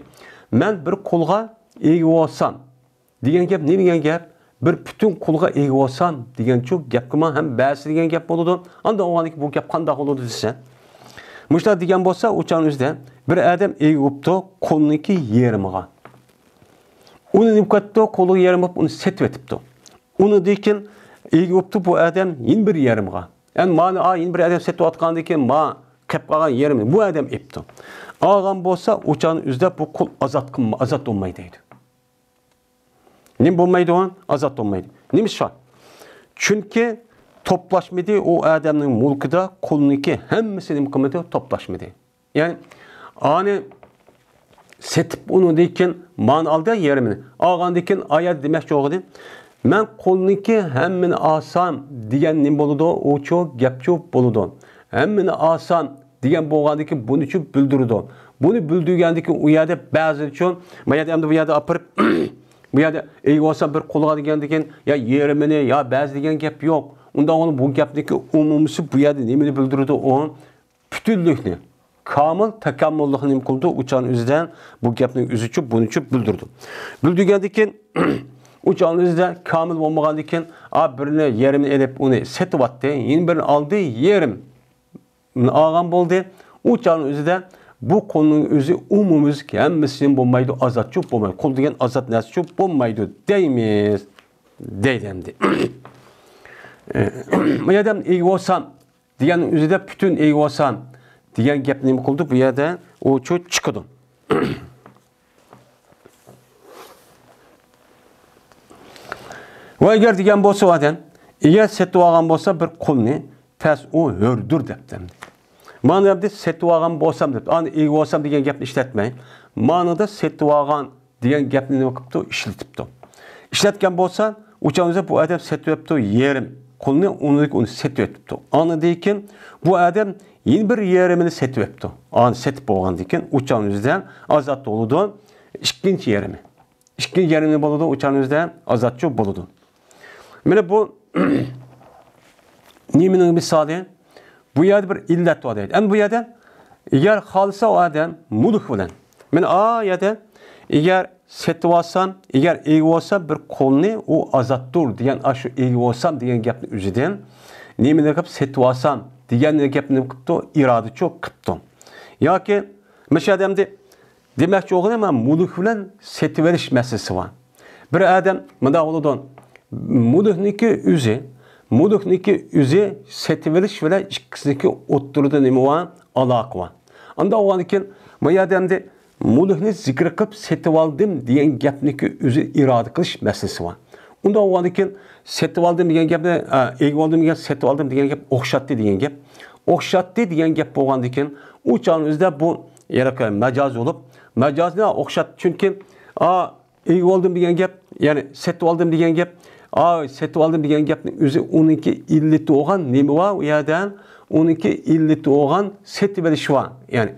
مەن بىر قۇلغا ئىگە بولسام، دېگەن گەپ نېمە دېگەن گەپ؟ بىر پۈتۈن قۇلغا ئىگە بولسام دېگەنچۇ گەپكىما ھەم بەزى دېگەن گەپ بولىدۇ. ئاندىن ئۇنىڭدىن كېيىن بۇ گەپ قانداق بولىدۇ دېسە، مۇشۇنداق دېگەن بولسا، ئۇ چاغنىڭ ئۆزىدە بىر ئادەم ئىگە بولۇپتۇ قۇلنىڭكى يېرىمىغا. ئۇنى نېمە قىلىپتۇ؟ قۇلنىڭ يېرىمى بولۇپ ئۇنى سېتىۋېتىپتۇ. ئۇنىڭدىن كېيىن ئىگە بولۇپتۇ بۇ ئادەم يەنە بىر يېرىمىغا. يەنى مانا، ئا، يەنە بىر ئادەم سېتىۋاتقاندىن كېيىن ما كەپ قالغان يېرىمنى بۇ ئادەم ئېپتۇ. ئالغان بولسا، ئۇ چاغنىڭ ئۆزىدە بۇ قۇل ئازاد قىلما-، ئازاد بولماي دەيدۇ. نېمە بولمايدۇ؟ ئازاد بولمايدۇ. نېمە ئىش بار؟ چۈنكى توپلاشمىدى، ئۇ ئادەمنىڭ مۈلكىدە قۇلنىڭكى ھەممىسى نېمە قىلمىدى؟ توپلاشمىدى. يەنى ئانى سېتىپ ئۇنىڭدىن كېيىن مانى ئالدى يېرىمىنى. ئالغاندىن كېيىن ئايەت دېمەكچى بولغىنى، مەن قۇلنىڭكى ھەممىنى ئالسام دېگەن نېمە بولىدۇ؟ ئۇچۇ گەپچۇ بولىدۇ. ھەممىنى ئالسام دېگەن بولغاندىن كېيىن بۇنىچۇ بىلدۈرىدۇ. بۇنى بىلدۈرگەندىن كېيىن ئۇ يەردە بەزىچۇ، ما يەردە ئەمدى بۇ يەردە ئاپىرىپ، بۇ يەردە ئىگە بولسام بىر قۇلغا دېگەندىن كېيىن يا يېرىمىنى، يا بەزى دېگەن گەپ يوق. ئۇنداق بولۇپ بۇ گەپنىڭكى ئومۇمىسى بۇ يەردە نېمىنى بىلدۈرىدۇ؟ ئۇ پۈتۈنلۈكنى، كامىل تاكامۇللۇقنى نېمە قىلىدۇ؟ ئۇ چاغنىڭ ئۆزىدە بۇ گەپنىڭ ئۆزىچۇ، بۇنىچۇ بىلدۈرىدۇ. بىلدۈرگەندىن كېيىن، ئۇ چاغنىڭ ئۆزىدە كامىل بولمىغاندىن كېيىن، ئا، بىرنى يېرىمنى ئېلىپ ئۇنى سېتىۋەتتى، يەنە بىرنى ئالدى، يېرىم ئالغان بولدى. ئۇ چاغنىڭ ئۆزىدە بۇ قۇلنىڭ ئۆزى ئومۇمىي ھەممىسى بولمايدۇ، ئازادچۇ بولمايدۇ. قۇل دېگەن ئازاد نەرسىچۇ بولمايدۇ دەيمىز. دەيدۇ ئەمدى. ئە، بۇ يەردە ئىگە بولسام دېگەن ئۆزىدە پۈتۈن ئىگە بولسام دېگەن گەپ نېمە قىلدى؟ بۇ يەردە ئۇچۇ چىقىدۇ. ۋە ئەگەر دېگەن بولسا ئۇ ئادەم، ئەگەر سېتىۋالغان بولسا بىر قۇلنى، پەس ئۇ ھۆردۇر دەپتۇ ئەمدى. مانا ئەمدى سېتىۋالغان بولسام دەپتۇ. ئاندىن ئىگە بولسام دېگەن گەپنى ئىشلەتمەي، مانىدا سېتىۋالغان دېگەن گەپنى نېمە قىپتۇ؟ ئىشلىتىپتۇ. ئىشلەتكەن بولسا، ئۇ چاغدا بۇ ئادەم سېتىۋەپتۇ يېرىم قۇلنى، ئۇنىڭدىن كېيىن ئۇنى سېتىۋېتىپتۇ. ئاندىن كېيىن بۇ ئادەم يەنە بىر يېرىمىنى سېتىۋېپتۇ. ئانى سېتىپ بولغاندىن كېيىن ئۇ چاغنىڭ ئۆزىدە ئازاد بولىدۇ ئىككىنچى يېرىمى. ئىككىنچى يېرىمى بولىدۇ، ئۇ چاغنىڭ ئۆزىدە ئازادچۇ بولىدۇ. مانا بۇ نېمىنىڭ مىسالى؟ بۇ يەردە بىر ئىللەت بار دەيدۇ. ئەمدى بۇ يەردە ئەگەر خالىسا ئۇ ئادەم مۈلۈك بىلەن. مانا ئا يەردە ئەگەر سېتىۋالسام، ئەگەر ئىگە بولسام بىر قۇلنى، ئۇ ئازادتۇر دېگەن ئاشۇ ئىگە بولسام دېگەن گەپنى ئۆزىدىن نېمىنى قىلىپ سېتىۋالسام دېگەن گەپنى نېمە قىپتۇ؟ ئىرادىچۇ قىپتۇ. ياكى مۇشۇ يەردە ئەمدى دېمەكچى بولغىنى مەن مۈلۈك بىلەن سېتىۋېلىش مەسىلىسى بار. بىر ئادەم مۇنداق بولىدۇ، مۈلۈكنىڭكى ئۆزى، مۈلۈكنىڭكى ئۆزى سېتىۋېلىش بىلەن ئىككىسىنىڭكى ئوتتۇرىدا نېمە بار؟ ئالاقە بار. ئانداق بولغاندىن كېيىن، بۇ يەردە ئەمدى مۈلۈكنى زىكىر قىلىپ سېتىۋالدىم دېگەن گەپنىڭكى ئۆزى ئىرادە قىلىش مەسىلىسى بار. ئۇنداق بولغاندىن كېيىن، سېتىۋالدىم دېگەن گەپنى، ئە، ئىگە بولدۇم دېگەن، سېتىۋالدىم دېگەن گەپ ئوخشاتتى دېگەن گەپ. ئوخشاتتى دېگەن گەپ بولغاندىن كېيىن، ئۇ چاغنىڭ ئۆزىدە بۇ ھېلىقى مەجاز بولۇپ، مەجازنى ئوخشاتتى. چۈنكى، ئا، ئىگە بولدۇم دېگەن گەپ، يەنى سېتىۋالدىم دېگەن گەپ، ئا، سېتىۋالدىم دېگەن گەپنىڭ ئۆزى ئۇنىڭكى ئىللىتى بولغان نېمە بار ئۇ يەردە؟ ئۇنىڭكى ئىللىتى بولغان سېتىۋېلىش بار. يەنى،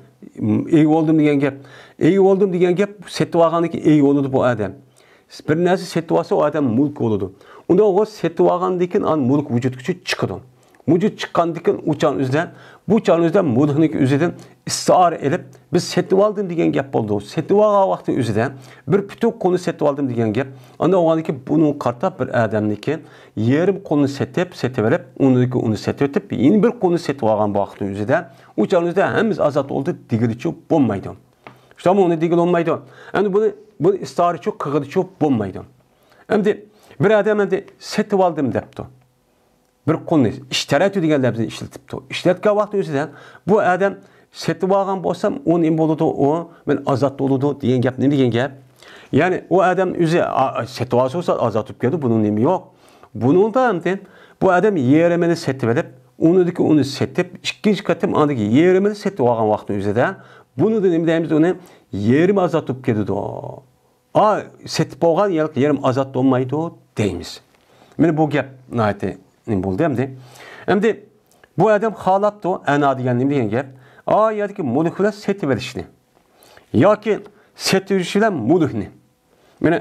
ئىگە بولدۇم دېگەن گەپ. ئىگە بولدۇم دېگەن گەپ، سېتىۋالغاندىن كېيىن ئىگە بولىدۇ بۇ ئادەم. بىر نەرسە سېتىۋالسا، ئۇ ئادەم مۈلۈك بولىدۇ. ئۇندا ئۇ سېتىۋالغاندىن كېيىن ئاندىن مۈلۈك ۋۇجۇدقا چىقىدۇ. ۋۇجۇد چىققاندىن كېيىن ئۇ چاغنىڭ ئۆزىدە، بۇ چاغنىڭ ئۆزىدە مۈلۈكنىڭكى ئۆزىدىن ئىستىئارە ئېلىپ، بىز سېتىۋالدىم دېگەن گەپ بولىدۇ. سېتىۋالغان ۋاقتىنىڭ ئۆزىدە بىر پۈتۈن قۇلنى سېتىۋالدىم دېگەن گەپ. ئاندىن بولغاندىن كېيىن بۇنىڭغا قارىتا بىر ئادەمنىڭكى يېرىم قۇلنى سېتىپ، سېتىۋېلىپ، ئۇنىڭدىن كېيىن ئۇنى سېتىۋېتىپ، يەنە بىر قۇلنى سېتىۋالغان ۋاقتىنىڭ ئۆزىدە، ئۇ چاغنىڭ ئۆزىدە ھەممىسى ئازاد بولدى دېگىلىچۇ بولمايدۇ. شۇنداقمۇ؟ ئۇنى دېگىلى بولمايدۇ. ئەمدى بۇنى، بۇنى ئىستىئارىچۇ قىلغىلىچۇ بولمايدۇ. ئەمدى بىر ئادەم ئەمدى سېتىۋالدىم دەپتۇ. بىر قۇلنى، ئىشتەرەيتۇ دېگەن لەپزىنى ئىشلىتىپتۇ. ئىشلەتكەن ۋاقتى ئۆزىدە بۇ ئادەم سېتىۋالغان بولسام، ئۇ نېمە بولىدۇ؟ ئۇ مەن ئازاد بولىدۇ دېگەن گەپ نېمە دېگەن گەپ؟ يەنى ئۇ ئادەم ئۆزى، ئا، ئا، سېتىۋالسا بولسا ئازاد بولۇپ كېتىدۇ، بۇنىڭ نېمە يوق. بۇنىڭدا ئەمدى بۇ ئادەم يېرىمىنى سېتىۋېلىپ، ئۇنىڭدىكى ئۇنى سېتىپ، ئىككىنچى قېتىم ئاندىكى يېرىمىنى سېتىۋالغان ۋاقتى ئۆزىدە، بۇنىڭدا نېمە دەيمىز؟ ئۇنى يېرىمى ئازاد بولۇپ كېتىدۇ. ئا، سېتىپ بولغان يەرلىك يېرىم ئازاد بولمايدۇ دەيمىز. مانا بۇ گەپ ناھايىتى نېمە بولدى ئەمدى. ئەمدى بۇ ئادەم خالاپتۇ، ئەنا دېگەن نېمە دېگەن گەپ؟ ئا يەردىكى مۈلۈك بىلەن سېتىۋېلىشنى. ياكى سېتىۋېلىش بىلەن مۈلۈكنى. مانا،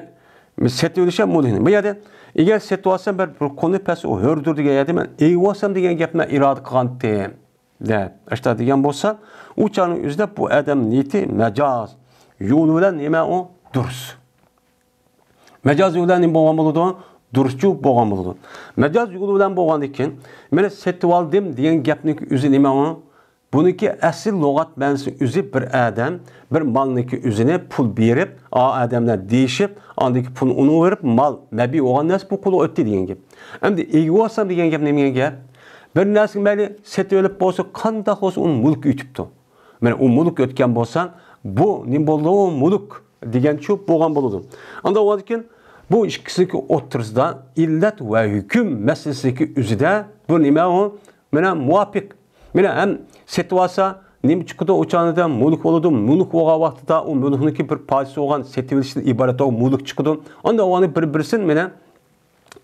سېتىۋېلىش ھەم مۈلۈكنى. بۇ يەردە ئەگەر سېتىۋالسام بىر، بىر قۇلنى پەس ئۇ ھۆردۇر دېگەن يەردە مەن ئىگە بولسام دېگەن گەپنى ئىرادە قىلغانتىم. دەپ، ئاشتا دېگەن بولسا، ئۇ چاغنىڭ ئۆزىدە بۇ ئادەم نىيىتى مەجاز يولى بىلەن نېمە ئۇ؟ دۇرۇس. مەجاز يولى بىلەن نېمە بولغان بولىدۇ؟ دۇرۇسچۇ بولغان بولىدۇ. مەجاز يولى بىلەن بولغاندىن كېيىن، مانا سېتىۋالدىم دېگەن گەپنىڭكى ئۆزى نېمە ئۇ؟ بۇنىڭكى ئەسلى لۇغەت مەنىسى ئۆزى بىر ئادەم، بىر مالنىڭكى ئۆزىنى پۇل بېرىپ، ئا ئادەملەر دېيىشىپ، ئاندىكى پۇلنى ئۇنىڭغا بېرىپ، مال مەبىئ بولغان نەرسە بۇ قۇلغا ئۆتتى دېگەن گەپ. ئەمدى ئىگە بولسام دېگەن گەپ نېمە دېگەن گەپ؟ بىر نەرسىنى مەيلى سېتىۋېلىپ بولسا، قانداق بولسا ئۇنى مۈلۈك ئۆتۈپتۇ. مانا ئۇ مۈلۈك ئۆتكەن بولسا، بۇ نېمە بولىدۇ؟ ئۇ مۈلۈك دېگەنچۇ بولغان بولىدۇ. ئاندىن ئۇنىڭدىن كېيىن بۇ ئىككىسىنىڭكى ئوتتۇرىسىدا ئىللەت ۋە ھۆكۈم مەسىلىسىنىڭكى ئۆزىدە بۇ نېمە ئۇ؟ مانا مۇۋاپىق. مانا ھەم سېتىۋالسا نېمە چىقىدۇ؟ ئۇ چاغدا مۈلۈك بولىدۇ. مۈلۈك بولغان ۋاقتىدا ئۇ مۈلۈكنىڭكى بىر پارچىسى بولغان سېتىۋېلىشتىن ئىبارەت بولغان مۈلۈك چىقىدۇ. ئاندىن ئۇنى بىر-بىرسىدىن مانا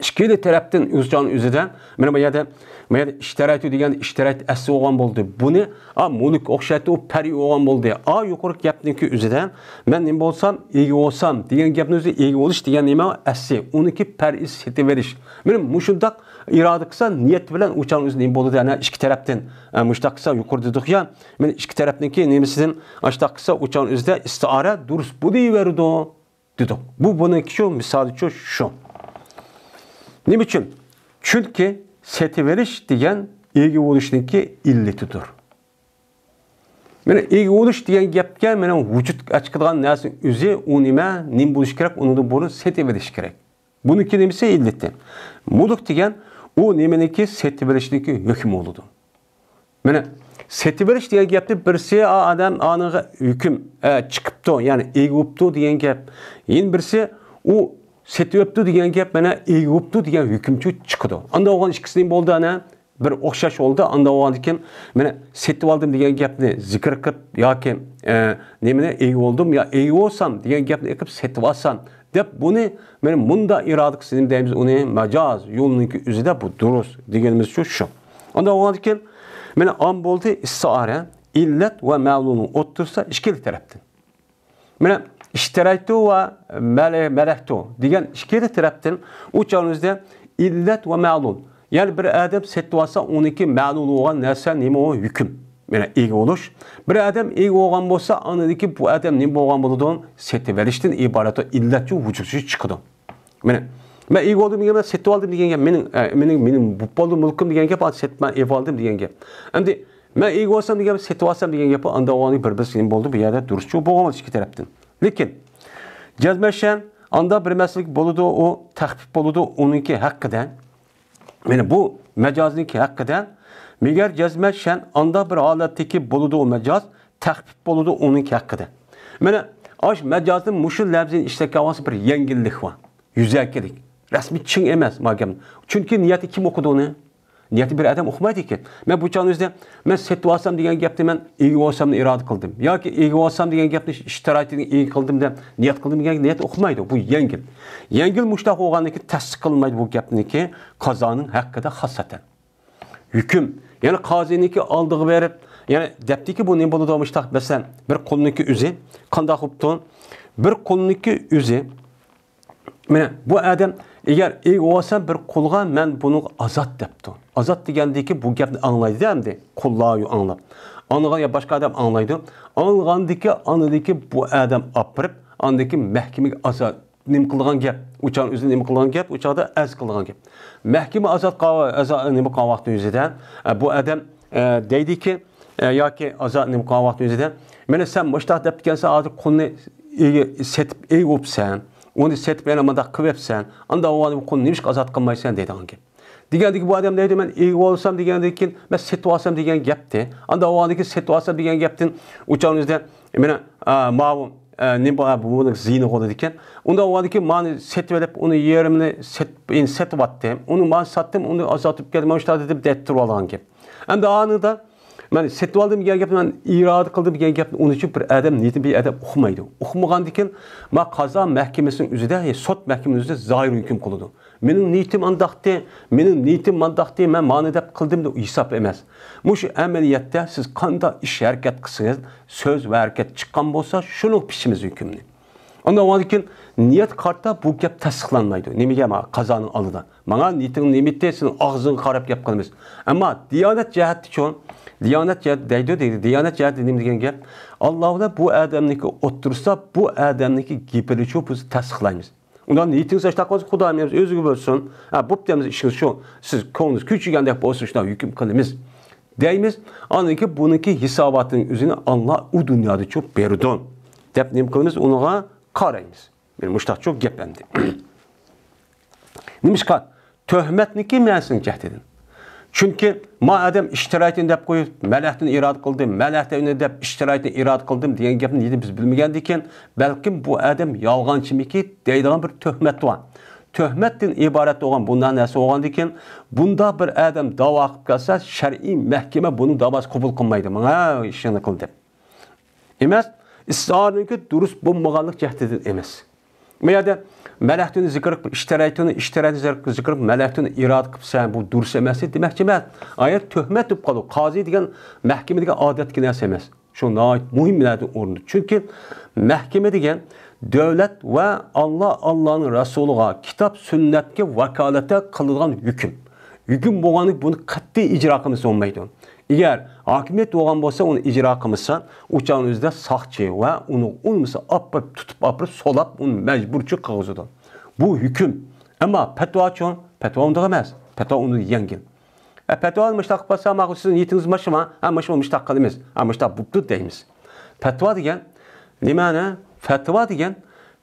ئىككىلا تەرەپتىن ئۆز جانى ئۆزىدە، مانا بۇ يەردە، بۇ يەردە ئىشتەرەيتۇ دېگەندە ئىشتەرەيت ئەسلى بولغان بولدى. بۇنى، ئا، مۈلۈك ئوخشايتتى، ئۇ پەرئىي بولغان بولدى. ئا، يۇقىرىقى گەپنىڭكى ئۆزىدە، مەن نېمە بولسام، ئىگە بولسام دېگەن گەپنىڭ ئۆزى ئىگە بولۇش دېگەن نېمە؟ ئەسلى. ئۇنىڭكى پەرئىي سېتىۋېلىش. مانا مۇشۇنداق ئىرادە قىلسا، نىيەت بىلەن ئۇ چاغنىڭ ئۆزىدە نېمە بولىدۇ؟ ئەنە ئىككى تەرەپتىن، ئە، مۇشۇنداق قىلسا يۇقىرىدا دېدۇق يا، مانا ئىككى تەرەپنىڭكى نېمىسىدىن، ئاشۇنداق قىلسا ئۇ چاغنىڭ ئۆزىدە ئىستىئارە دۇرۇس بولۇۋېرىدۇ. دېدۇق. بۇ بۇنىڭكىچۇ، مىسالىچۇ شۇ. نېمە ئۈچۈن؟ چۈنكى سېتىۋېلىش دېگەن ئىگە بولۇشنىڭكى ئىللىتىدۇر. مانا ئىگە بولۇش دېگەن گەپكە مانا ۋۇجۇدقا چىقىدىغان نەرسىنىڭ ئۆزى ئۇ نېمە، نېمە بولۇشى كېرەك، ئۇنىڭدىن بۇرۇن سېتىۋېلىش كېرەك. بۇنىڭكى نېمىسى ئىللىتى؟ مۈلۈك دېگەن ئۇ نېمىنىڭكى سېتىۋېلىشنىڭكى ھۆكمى بولىدۇ. مانا سېتىۋېلىش دېگەن گەپنى بىرسى ئا-، ئادەم ئانىڭغا ھۆكۈم، ئە، چىقىپتۇ، يەنى ئىگە بوپتۇ دېگەن گەپ. يەنە بىرسى ئۇ سېتىۋېپتۇ دېگەن گەپ، مانا ئىگە بوپتۇ دېگەن ھۆكۈمچۇ چىقىدۇ. ئاندا بولغان ئىككىسى نېمە بولدى ئانا؟ بىر ئوخشاش بولدى. ئاندا بولغاندىن كېيىن مانا سېتىۋالدىم دېگەن گەپنى زىكىر قىلىپ ياكى، ئە، نېمىنى ئىگە بولدۇم يا ئىگە بولسام دېگەن گەپنى ئېقىپ سېتىۋالسام دەپ بۇنى مانا مۇندا ئىرادە قىلسا نېمە دەيمىز ئۇنى؟ مەجاز يولىنىڭكى ئۆزىدە بۇ دۇرۇس دېگىنىمىز شۇ، شۇ. ئاندا بولغاندىن كېيىن مانا ئام بولدى ئىستىئارە، ئىللەت ۋە مەلۇلنىڭ ئوتتۇرىسىدا ئىككىلا تەرەپتىن. مانا ئىشتەرەيتۇ ۋە مەلە-، مەلەكتۇ دېگەن ئىككىلا تەرەپتىن ئۇ چاغنىڭ ئۆزىدە ئىللەت ۋە مەلۇل. يەنى بىر ئادەم سېتىۋالسا ئۇنىڭكى مەلۇل بولغان نەرسە نېمە ئۇ؟ ھۆكۈم. مانا ئىگە بولۇش. بىر ئادەم ئىگە بولغان بولسا ئاندىن كېيىن بۇ ئادەم نېمە بولغان بولىدۇ؟ سېتىۋېلىشتىن ئىبارەت ئىللەتچۇ ۋۇجۇدچۇ چىقىدۇ. مانا مەن ئىگە بولدۇم دېگەن، مەن سېتىۋالدىم دېگەن گەپ، مېنىڭ، ئە، مېنىڭ، مېنىڭ بولدى مۈلكۈم دېگەن گەپ، ئانا سېتىپ مەن ئېلىۋالدىم دېگەن گەپ. ئەمدى مەن ئىگە بولسام دېگەن، سېتىۋالسام دېگەن گەپ، ئاندا ئۇنى بىر بىرسى نېمە بولدى؟ بۇ يەردە دۇرۇسچۇ بولغان بولدى ئىككى تەرەپتىن. لېكىن جەزمەن شەن ئاندا بىر مەسىلىلىك بولىدۇ، ئۇ تەخپىپ بولىدۇ، ئۇنىڭكى ھەققىدە. مانا بۇ مەجازنىڭكى ھەققىدە. مەگەر جەزمەن شەن ئاندا بىر ھالەتتىكى بولىدۇ، ئۇ مەجاز تەخپىپ بولىدۇ ئۇنىڭكى ھەققىدە. مانا ئاش مەجازدا مۇشۇ لەپزىنى ئىشلەتكەن ۋاقتىدا بىر يەڭگىللىك بار. يۈزەكىلىك. رەسمىي چىڭ ئەمەس ما گەپ. چۈنكى نىيەتنى كىم ئوقۇدى ئۇنى؟ نىيەتنى بىر ئادەم ئوقۇمايدىكەن. مەن بۇ چاغنىڭ ئۆزىدە مەن سېتىۋالسام دېگەن گەپنى مەن ئىگە بولسامنى ئىرادە قىلدىم. ياكى ئىگە بولسام دېگەن گەپنى ئىشتىرايىتىنى ئىگە قىلدىم دەپ نىيەت قىلدىم دېگەن نىيەت ئوقۇمايدۇ. بۇ يەڭگىل. يەڭگىل مۇشتاق بولغاندىن كېيىن تەستىق قىلمايدۇ بۇ گەپنىكى قازانىڭ ھەققىدە خاسسەتەن. ھۆكۈم. يەنى قازىنىڭكى ئالدىغا بېرىپ، يەنى دەپتىكى بۇ نېمە بولىدۇ مۇشتاق مەسىلەن، بىر قۇلنىڭكى ئۆزى قانداق بوپتۇ؟ بىر قۇلنىڭكى ئۆزى مانا بۇ ئادەم ئەگەر ئىگە بولسا بىر قۇلغا مەن بۇنى ئازاد دەپتۇ. ئازاد دېگەندىكى بۇ گەپنى ئاڭلايدۇ ئەمدى. قۇللار ئاڭلاپ. ئاڭلىغان يا باشقا ئادەم ئاڭلايدۇ. ئاڭلىغاندىكى ئاندىكى بۇ ئادەم ئاپىرىپ، ئاندىكى مەھكىمىگە ئازاد نېمە قىلىدىغان گەپ. ئۇ چاغدا ئۆزى نېمە قىلىدىغان گەپ؟ ئۇ چاغدا ئەرز قىلىدىغان گەپ. مەھكىمە ئازاد قا-، ئازا-، نېمە قىلغان ۋاقتى ئۆزىدە، ئە، بۇ ئادەم، ئە، دەيدىكى، ئە، ياكى ئازا-، نېمە قىلغان ۋاقتى ئۆزىدە، مانا سەن مۇشتاق دەپتىكەنسەن، ھازىر قۇلنى ئىگە-، سېتىپ ئىگە بوپسەن، ئۇنى سېتىپ يەنە مۇنداق قىلىۋەپسەن، ئاندا ئۇ قۇلنى نېمىشقا ئازاد قىلمايسەن دەيدىغان گەپ. دېگەندىكى بۇ ئادەم دەيدۇ، مەن ئىگە بولسام دېگەندىن كېيىن، مەن سېتىۋالسام دېگەن گەپتى. ئاندا ئۇ ئادەمدىكى سېتىۋالسام دېگەن گەپتىن ئۇ چاغنىڭ ئۆزىدە، مانا، ئا، ماۋۇ، ئا، نېمە بۇ، بۇ، بۇنىڭ زىيىنى بولىدىكەن. ئۇندا ئۇ ئادەمدىكى مانى سېتىۋېلىپ، ئۇنى يېرىمىنى سېتىپ، ئېنى سېتىۋاتتىم. ئۇنى مانا ساتتىم، ئۇنى ئازاد بولۇپ كەتتى، مانا شۇنداق دەپ دەتتۈرۈۋالغان گەپ. ئەمدى ئانىدا مەن سېتىۋالدىم دېگەن گەپنى، مەن ئىرادە قىلدىم دېگەن گەپنى ئۇنىڭ ئۈچۈن بىر ئادەم نىيىتى بىر ئادەم ئۇقمايدۇ. ئۇقمىغاندىكىن ما قازا مەھكىمىسىنىڭ ئۆزىدە، ئە، سوت مەھكىمىنىڭ ئۆزىدە زاھىر ھۆكۈم قىلىدۇ. مېنىڭ نىيىتىم ئانداقتى، مېنىڭ نىيىتىم مانداقتى، مەن مانى دەپ قىلدىم دەپ ھېساب ئەمەس. مۇشۇ ئەمەلىيەتتە سىز قانداق ئىش ھەرىكەت قىلسىڭىز، سۆز ۋە ھەرىكەت چىققان بولسا، شۇنىڭغا پىشىمىز ھۆكۈمنى. ئاندىن كېيىن نىيەت قارىتا بۇ گەپ تەستىقلانمايدۇ. نېمىگە؟ ما قازانىڭ ئالدىدا. ماڭا نىيىتىڭ نېمە ئىدى؟ سېنىڭ ئاغزىڭغا قاراپ گەپ قىلىمىز. ئەمما دىيانەت جەھەتتىچۇ، دىيانەت جەھەت دەيدۇ، دەيدۇ. دىيانەت جەھەتتە نېمە دېگەن گەپ؟ ئاللا بىلەن بۇ ئادەمنىڭكى ئوتتۇرىسىدا بۇ ئادەمنىڭكى گېپىنىچۇ بىز تەستىقلايمىز. ئۇندا نىيىتىڭىز ئاشتاق بولسا، خۇدايىم ئۆزىگە بولسۇن. ھە، بوپتۇ، ئەمدى ئىشىڭىز شۇ. سىز كۆڭلىڭىز كۆچۈگەندەك بولسا، شۇنداق ھۆكۈم قىلىمىز. دەيمىز. ئاندىن كېيىن بۇنىڭكى ھېساباتىنىڭ ئۆزىنى ئاللا ئۇ دۇنيادىچۇ بېرىدۇ. دەپ نېمە قىلىمىز؟ ئۇنىڭغا قارايمىز. مانا مۇشتاقچۇ گەپ ئەمدى. نېمىشقا؟ تۆھمەتنىڭكى مەنىسىنىڭ جەھىتىدىن. چۈنكى ما ئادەم ئىشتىرايتىنى دەپ قويۇپ، مەلەھتىنى ئىرادە قىلدىم، مەلەھتىنى دەپ ئىشتىرايتىنى ئىرادە قىلدىم دېگەن گەپنى نېمە بىز بىلمىگەندىكىن، بەلكىم بۇ ئادەم يالغانچىمىكى دەيدىغان بىر تۆھمەت بار. تۆھمەتتىن ئىبارەت بولغان بۇنداق نەرسە بولغاندىكىن، بۇنداق بىر ئادەم داۋا قىلىپ كەلسە، شەرئىي مەھكىمە بۇنىڭ داۋاسىنى قوبۇل قىلمايدۇ. ماڭا ئىشىڭنى قىل دەپ. ئەمەس، ئىستىئارىنىڭكى دۇرۇس بولمىغانلىق جەھىتىدىن ئەمەس. بۇ يەردە مەلەھتۇنى زىكىر قىلىپ، ئىشتىرايتۇنى، ئىشتىرايتۇنى زىكىر قىلىپ، مەلەھتۇنى ئىرادە قىلىپ، سەن بۇ دۇرۇس ئەمەس دېمەكچى ئەمەس. ئايەت تۆھمەت دەپ قالدى. قازى دېگەن مەھكىمە دېگەن ئادەتتىكى نەرسە ئەمەس. شۇ ناھايىتى مۇھىم نەرسە ئورنىدا. چۈنكى مەھكىمە دېگەن دۆلەت ۋە ئاللا، ئاللانىڭ رەسۇلىغا، كىتاب سۈننەتكە ۋاكالىتەن قىلىدىغان ھۆكۈم. ھۆكۈم بولغاندىن بۇنى قەتئىي ئىجرا قىلمىسا بولمايدۇ. ئەگەر ھاكىمىيەت بولغان بولسا، ئۇنى ئىجرا قىلمىسا، ئۇ چاغنىڭ ئۆزىدە ساقچى ۋە ئۇنى ئۇنىمىسا ئاپىرىپ، تۇتۇپ ئاپىرىپ سولاپ، ئۇنى مەجبۇرچى قىلغۇزىدۇ. بۇ ھۆكۈم. ئەمما پەتۋاچۇ؟ پەتۋا ئۇنداق ئەمەس. پەتۋا ئۇنىڭدىن يەڭگىل. ئە، پەتۋا مۇشتاق قىلىپ قالسا، ماقۇل، سىزنىڭ نىيىتىڭىز ماشۇما؟ ھە، ماشۇما، مۇشتاق قىلىمىز. ھە، مۇشتاق بوپتۇ دەيمىز. پەتۋا دېگەن نېمەنى؟ پەتۋا دېگەن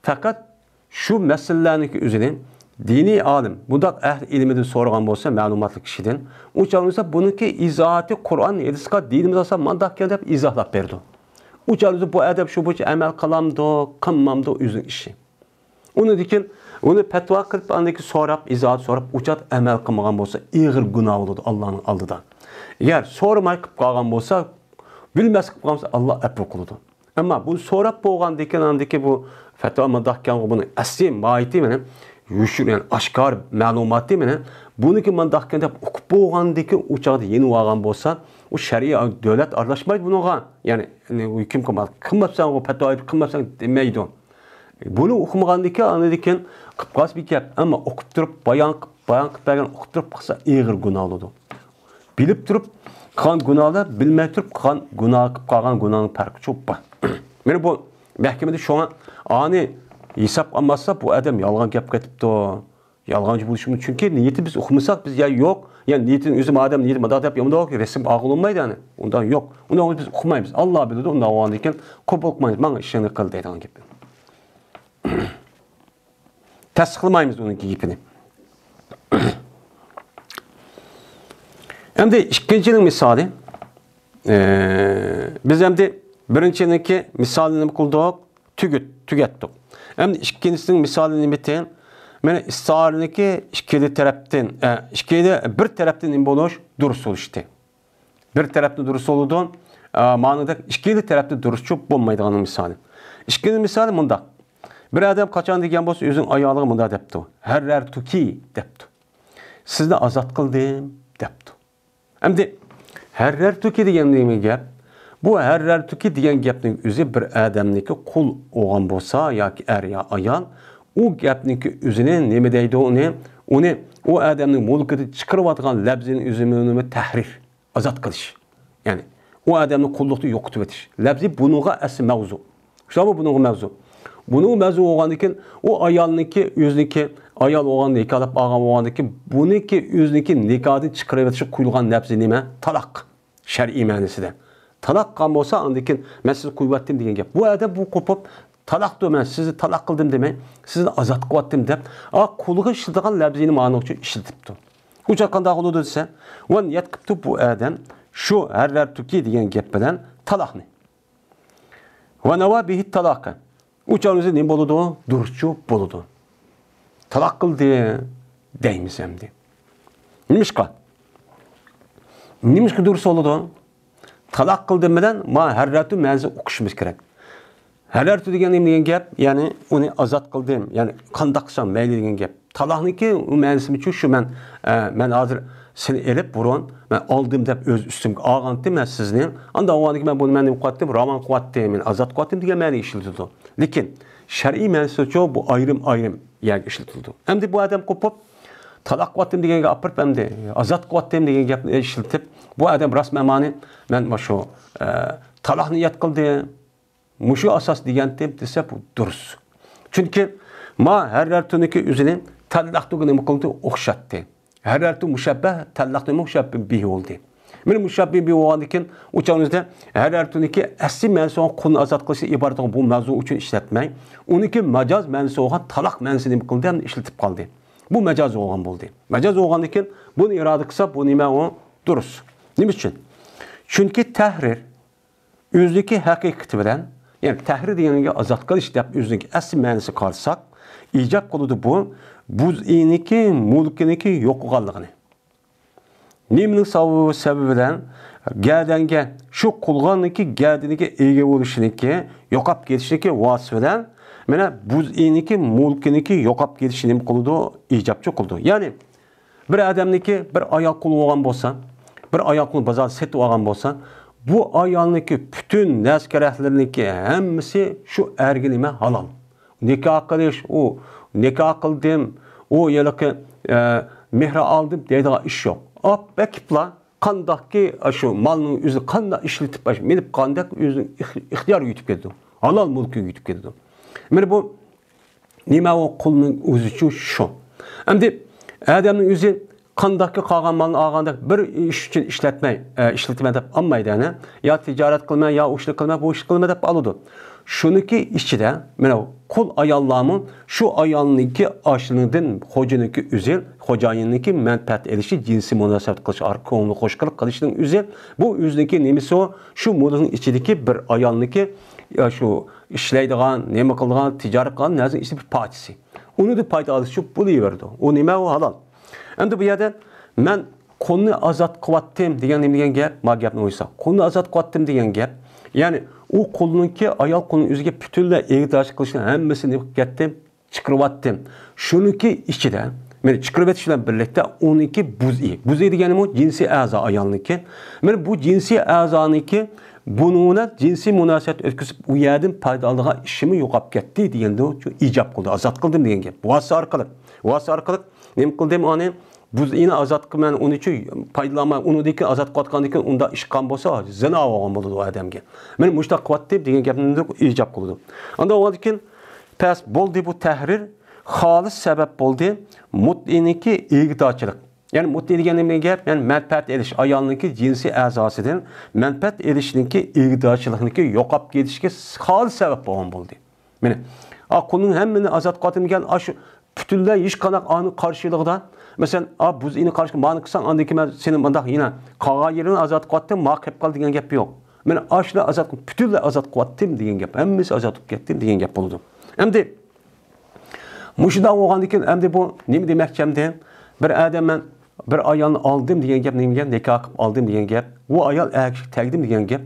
پەقەت شۇ مەسىلىلەرنىڭكى ئۆزىنى دىنىي ئالىم، بۇنداق ئەھلى ئىلمىدىن سورىغان بولسا، مەلۇماتلىق كىشىدىن، ئۇ چاغ بولسا بۇنىڭكى ئىزاھاتى قۇرئان، ھەدىسقا، دىنىمىز ئاساسەن مانداق كەل دەپ ئىزاھلاپ بېرىدۇ. ئۇ چاغ بولسا بۇ ئادەم شۇ بويىچە ئەمەل قىلامدۇ، قىلمامدۇ، ئۆزىنىڭ ئىشى. ئۇنىڭدىن كېيىن ئۇنى پەتۋا قىلىپ، ئاندىن كېيىن سوراپ، ئىزاھات سوراپ، ئۇ چاغ ئەمەل قىلمىغان بولسا، ئېغىر گۇناھ بولىدۇ ئاللانىڭ ئالدىدا. ئەگەر سورىماي قىلىپ قالغان بولسا، بىلمەس قىلىپ قالغان بولسا، ئاللا ئەپۇ قىلىدۇ. ئەمما بۇنى سوراپ بولغاندىن كېيىن، ئاندىن كېيىن بۇ پەتۋا مۇنداق ئىكەنغۇ، بۇنىڭ ئەسلى ماھىيىتى مانا يوشۇرۇن، يەنى ئاشكارا مەلۇماتى مانا بۇنىڭكى مۇنداق ئىكەن دەپ ئۇقۇپ بولغاندىن كېيىن ئۇ چاغدا يېنىۋالغان بولسا، ئۇ شەرئىي دۆلەت ئارىلاشمايدۇ بۇنىڭغا. يەنى ھۆكۈم قىلمايدۇ، قىلماپسەنغۇ، پەتۋا قىلماپسەن دېمەيدۇ. بۇنى ئۇقمىغاندىن كېيىن، ئاندىن كېيىن قىلىپ قالسا بىر گەپ، ئەمما ئۇقۇپ تۇرۇپ، بايان قىلىپ، بايان قىلىپ بەرگەن، ئۇقۇپ تۇرۇپ قىلسا ئېغىر گۇناھ بولىدۇ. بىلىپ تۇرۇپ قىلغان گۇناھلار، بىلمەي تۇرۇپ قىلغان گۇناھ، قىلىپ قالغان گۇناھنىڭ پەرقى چوڭ بار. مانا بۇ مەھكىمىدە شۇڭا ئانى ھېسابقا ئالماسا، بۇ ئادەم يالغان گەپ قېتىپتۇ. يالغانچى بولۇشى مۇمكىن. چۈنكى نىيىتى بىز ئۇقمىساق، بىز يا يوق، يا نىيىتىنى ئۆزى ئادەم نىيىتى مۇنداق دەپ يا مۇنداق رەسىم ئالغىلى بولمايدۇ يەنى. ئۇنداق يوق. ئۇنى بىز ئۇقمايمىز. ئاللا بىلىدۇ، ئۇنداق بولغاندىن كېيىن قوبۇل قىلمايمىز. ماڭا ئىشىڭنى قىل دەيدىغان گېپى. تەستىقلىمايمىز ئۇنىڭ گېپىنى. ئەمدى ئىككىنچىنىڭ مىسالى. ئە، بىز ئەمدى بىرىنچىنىڭكى مىسالىنى نېمە قىلدۇق؟ تۈگىت-، تۈگەتتۇق. ئەمدى ئىككىنچىسىنىڭ مىسالى نېمىتى؟ مانا ئىستىئارىنىڭكى ئىككىلا تەرەپتىن، ئە، ئىككىلا، بىر تەرەپتىن نېمە بولۇش؟ دۇرۇس بولۇشتى. بىر تەرەپتىن دۇرۇس بولىدۇ، ئە، مانىدەك ئىككىلا تەرەپتىن دۇرۇسچۇ بولمايدىغاننىڭ مىسالى. ئىككىنچى مىسالى مۇنداق. بىر ئادەم قاچان دېگەن بولسا، ئۆزىنىڭ ئايالىغا مۇنداق دەپتۇ، «ھەررەرتۇكى» دەپتۇ. «سىزنى ئازاد قىلدىم» دەپتۇ. ئەمدى ھەررەرتۇكى دېگەن نېمە گەپ؟ بۇ ھەررەرتۇكى دېگەن گەپنىڭ ئۆزى بىر ئادەمنىڭكى قۇل بولغان بولسا ياكى ئەر يا ئايال، ئۇ گەپنىڭكى ئۆزىنى نېمە دەيدۇ ئۇنى؟ ئۇنى ئۇ ئادەمنىڭ مۈلكىدىن چىقىرىۋاتقان لەپزىنىڭ ئۆزى نېمە؟ تەھرىر، ئازاد قىلىش. يەنى ئۇ ئادەمنى قۇللۇقتا يوقىتىۋېتىش. لەپزى بۇنىڭغا ئەسلى مەۋزۇ. شۇنداقمۇ بۇنىڭغا مەۋزۇ؟ بۇنىڭغا مەۋزۇ بولغاندىن كېيىن، ئۇ ئايالنىڭكى ئۆزىنىڭكى، ئايال بولغان، نىكاھلاپ ئالغان بولغاندىن كېيىن، بۇنىڭكى ئۆزىنىڭكى نىكاھدىن چىقىرىۋېتىشكە قويۇلغان لەپزى نېمە؟ تالاق. شەرئىي مەنىسىدە. تالاق قىلغان بولسا، ئاندىن كېيىن، «مەن سىزنى قويۇۋەتتىم» دېگەن گەپ. بۇ ئادەم بۇ قوپۇپ، «تالاقتۇ، مەن سىزنى تالاق قىلدىم» دېمەي، «سىزنى ئازاد قىلىۋەتتىم» دەپ، ئا، قۇلغا ئىشلىتىدىغان لەپزىنى مانىڭ ئۈچۈن ئىشلىتىپتۇ. ئۇ چاغ قانداق بولىدۇ دېسە، ۋە نىيەت قىپتۇ بۇ ئادەم شۇ ھەررەرتۇكى دېگەن گەپ بىلەن تالاقنى. ۋە نەۋا بىھىت تالاقە. ئۇ چاغ ئۆزى نېمە بولىدۇ؟ دۇرۇسچۇ بولىدۇ. تالاق قىلدى دەيمىز ئەمدى. نېمىشقا؟ نېمىشقا دۇرۇس بولىدۇ؟ تالاق قىلدىم بىلەن ما ھەررەرتۇ مەنىسىنى ئۇقۇشىمىز كېرەك. ھەررەرتۇ دېگەن نېمە دېگەن گەپ؟ يەنى ئۇنى ئازاد قىلدىم. يەنى قانداق قىلساڭ مەيلى دېگەن گەپ. تالاقنىڭكى ئۇ مەنىسىمۇچۇ شۇ، مەن، ئە، مەن ھازىر سېنى ئېلىپ بۇرۇن، مەن ئالدىم دەپ ئۆز ئۈستۈمگە ئالغانتىم مەن سىزنى. ئاندىن ئالغاندىن كېيىن مەن بۇنى مەن نېمە قىلىۋەتتىم؟ راۋان قىلىۋەتتىم، مەن ئازاد قىلىۋەتتىم دېگەن مەنىگە ئىشلىتىلىدۇ. لېكىن شەرئىي مەنىسىچۇ بۇ ئايرىم-ئايرىم يەرگە ئىشلىتىلىدۇ. ئەمدى بۇ ئادەم قوپۇپ، تالاق قىلىۋەتتىم دېگەنگە ئاپىرىپ، ئەمدى ئازاد قىلىۋەتتىم دېگەن گەپنى ئىشلىتىپ، بۇ ئادەم راست مەمانى، مەن مۇشۇ، ئە، تالاقنى ياد قىلدىم، مۇشۇ ئاساس دېگەنتىم دېسە، بۇ دۇرۇس. چۈنكى ما ھەررەرتۇنىكى ئۆزىنى تەللەقتۇگە نېمە قىلدى؟ ئوخشاتتى. ھەررەرتۇ مۇشەببەھ، تەللەقتۇ مۇشەببەھ بىھى بولدى. مانا مۇشەببەھ بىھى بولغاندىن كېيىن، ئۇ چاغنىڭ ئۆزىدە ھەررەرتۇنىكى ئەسلى مەنىسى بولغان قۇلنى ئازاد قىلىشتىن ئىبارەت بولغان بۇ مەۋزۇ ئۈچۈن ئىشلەتمەي، ئۇنىڭكى ماجاز مەنىسى بولغان تالاق مەنىسىنى نېمە قىلدى؟ ھەم ئىشلىتىپ قالدى. بۇ مەجاز بولغان بولدى. مەجاز بولغاندىن كېيىن، بۇنى ئىرادە قىلسا، بۇ نېمە ئۇ؟ دۇرۇس. نېمە ئۈچۈن؟ چۈنكى تەھرىر ئۆزىنىڭكى ھەقىقىتى بىلەن، يەنى تەھرىر دېگەنگە ئازاد قىلىش دەپ ئۆزىنىڭكى ئەسلى مەنىسىگە قارىساق، ئىجاب قىلىدۇ بۇ بۇزئىنىڭكى مۈلكىنىڭكى يوقىغانلىقىنى. نېمىنىڭ سەۋەبى، سەۋەبى بىلەن گەدەنگە، شۇ قۇلغاننىڭكى گەدىنىگە ئىگە بولۇشىنىڭكى، يوقاپ كېتىشىنىڭكى ۋاسىتىسى بىلەن، مانا، بۇزئىنىڭكى مۈلكىنىڭكى يوقاپ كېتىشىنى نېمە قىلىدۇ؟ ئىجابچى قىلىدۇ. يەنى، بىر ئادەمنىڭكى بىر ئايال قۇلى بولغان بولسا، بىر ئايال قۇلى بازاردا سېتىپ ئالغان بولسا، بۇ ئايالنىڭكى پۈتۈن نەرسە-كېرەكلىرىنىڭكى ھەممىسى شۇ ئەرگە نېمە؟ ھالال. نىكاھ قىلىش، ئۇ نىكاھ قىلدىم، ئۇ ھېلىقى، ئە، مېھرى ئالدىم دەيدىغان ئىش يوق. ئاپئەكىپلا قانداقكى، ئاشۇ مالنىڭ ئۆزى قانداق ئىشلىتىپ، ئاشۇ مېلىپ قانداق ئۆزىنىڭ ئىخ-، ئىختىيارىغا يېتىپ كېتىدۇ. ھالال مۈلكىگە يېتىپ كېتىدۇ. مانا بۇ نېمە ئۇ قۇلنىڭ ئۆزى ئۈچۈن شۇ. ئەمدى ئادەمنىڭ ئۆزى قانداقكى قالغان مالنى ئالغاندەك بىر ئىش ئۈچۈن ئىشلەتمەي، ئە، ئىشلىتىمەن دەپ ئالمايدۇ، ئەنە. يا تىجارەت قىلىمەن، يا ئۇ ئىشنى قىلىمەن، بۇ ئىشنى قىلىمەن دەپ ئالىدۇ. شۇنىڭكى ئىچىدە، مانا، قۇل ئاياللارمۇ شۇ ئايالنىڭكى ئاشلىرىدىن خوجىنىڭكى ئۆزى، خوجايىننىڭكى مەنپەئەت ئېلىشى، جىنسىي مۇناسىۋەت قىلىش، ئارقا كۆڭۈل قوشقىلىق قىلىشنىڭ ئۆزى، بۇ ئۆزىنىڭكى نېمىسى ئۇ؟ شۇ مۇلكنىڭ ئىچىدىكى بىر ئايالنىڭكى، يا شۇ ئىشلەيدىغان، نېمە قىلىدىغان، تىجارەت قىلغان نەرسىنىڭ ئىچىدە بىر پارچىسى. ئۇنى دە پايدا ئالىش ئۈچۈن بولۇۋېرىدۇ. ئۇ نېمە؟ ئۇ ھالال. ئەمدى بۇ يەردە مەن قۇلنى ئازاد قىلىۋاتتىم دېگەن نېمە دېگەن گەپ؟ ما گەپنى ئويلىساق، قۇلنى ئازاد قىلىۋاتتىم دېگەن گەپ. يەنى ئۇ قۇلنىڭكى، ئايال قۇلنىڭ ئۆزىگە پۈتۈنلەي ئىگىدارچىلىق قىلىشنى ھەممىسىنى نېمە قىلىپ كەتتىم؟ چىقىرىۋاتتىم. شۇنىڭكى ئىچىدە، مانا، چىقىرىۋېتىش بىلەن بىرلىكتە ئۇنىڭكى بۇزئى. بۇزئى دېگەنمۇ جىنسىي ئەزا ئايالنىڭكى. مانا بۇ جىنسىي ئەزانىڭكى بۇنىڭ بىلەن جىنسىي مۇناسىۋەت ئۆتكۈزۈپ، ئۇ يەردىن پايدا ئالىدىغان ئىشىمۇ يوقاپ كەتتى دېگەندە، شۇ ئىجاب قىلدى، ئازاد قىلدىم دېگەن گەپ. ۋاسىتە ئارقىلىق، ۋاسىتە ئارقىلىق نېمە قىلدىم ئۇنى؟ بۇزئىنى ئازاد قىلىمەن، ئۇنىڭ ئۈچۈن پايدىلانماي، ئۇنىڭدىن كېيىن ئازاد قىلىۋاتقاندىن كېيىن ئۇنداق ئىش قىلغان بولسا، زىنا بولغان بولىدۇ ئۇ ئادەمگە. مانا مۇشۇنداق قىلىۋاتتىم دېگەن گەپنى ئىجاب قىلىدۇ. ئاندىن ئۇنىڭدىن كېيىن پەس بولدى بۇ تەھرىر، خالىس سەۋەب بولدى، مۇددىئىنىڭكى ئىگىدارچىلىق. يەنى مۇددىئى دېگەن نېمە گەپ؟ يەنى مەنپەئەت ئېلىش، ئايالنىڭكى جىنسىي ئەزاسىدىن مەنپەئەت ئېلىشنىڭكى ئىگىدارچىلىقنىڭكى يوقاپ كېتىشىگە خالىس سەۋەب بولغان بولدى. مانا، ئا، قۇلنىڭ ھەممىنى ئازاد قىلىۋاتىمەن دېگەن، ئاشۇ پۈتۈنلەي ھېچقانداق ئانىڭ قارشىلىقىدا، مەسىلەن، ئا، بۇزئىنى قارشى، مانى قىلساڭ، ئاندىن كېيىن مەن سېنى مۇنداق يەنە قالغان يېرىڭنى ئازاد قىلىۋاتتىم، ماڭا قېلىپ قال دېگەن گەپ يوق. مانا، ئاشۇلار ئازاد قىلىپ، پۈتۈنلەي ئازاد قىلىۋاتتىم دېگەن گەپ، ھەممىسى ئازاد قىلىپ كەتتىم دېگەن گەپ بولىدۇ. ئەمدى مۇشۇنداق بولغاندىن كېيىن، ئەمدى بۇ نېمە دېمەكچى ئەمدى؟ بىر ئادەم مەن بىر ئايالنى ئالدىم دېگەن گەپ نېمە دېگەن؟ نىكاھ قىلىپ ئالدىم دېگەن گەپ. ئۇ ئايال ئەر كىشىگە تەگدىم دېگەن گەپ.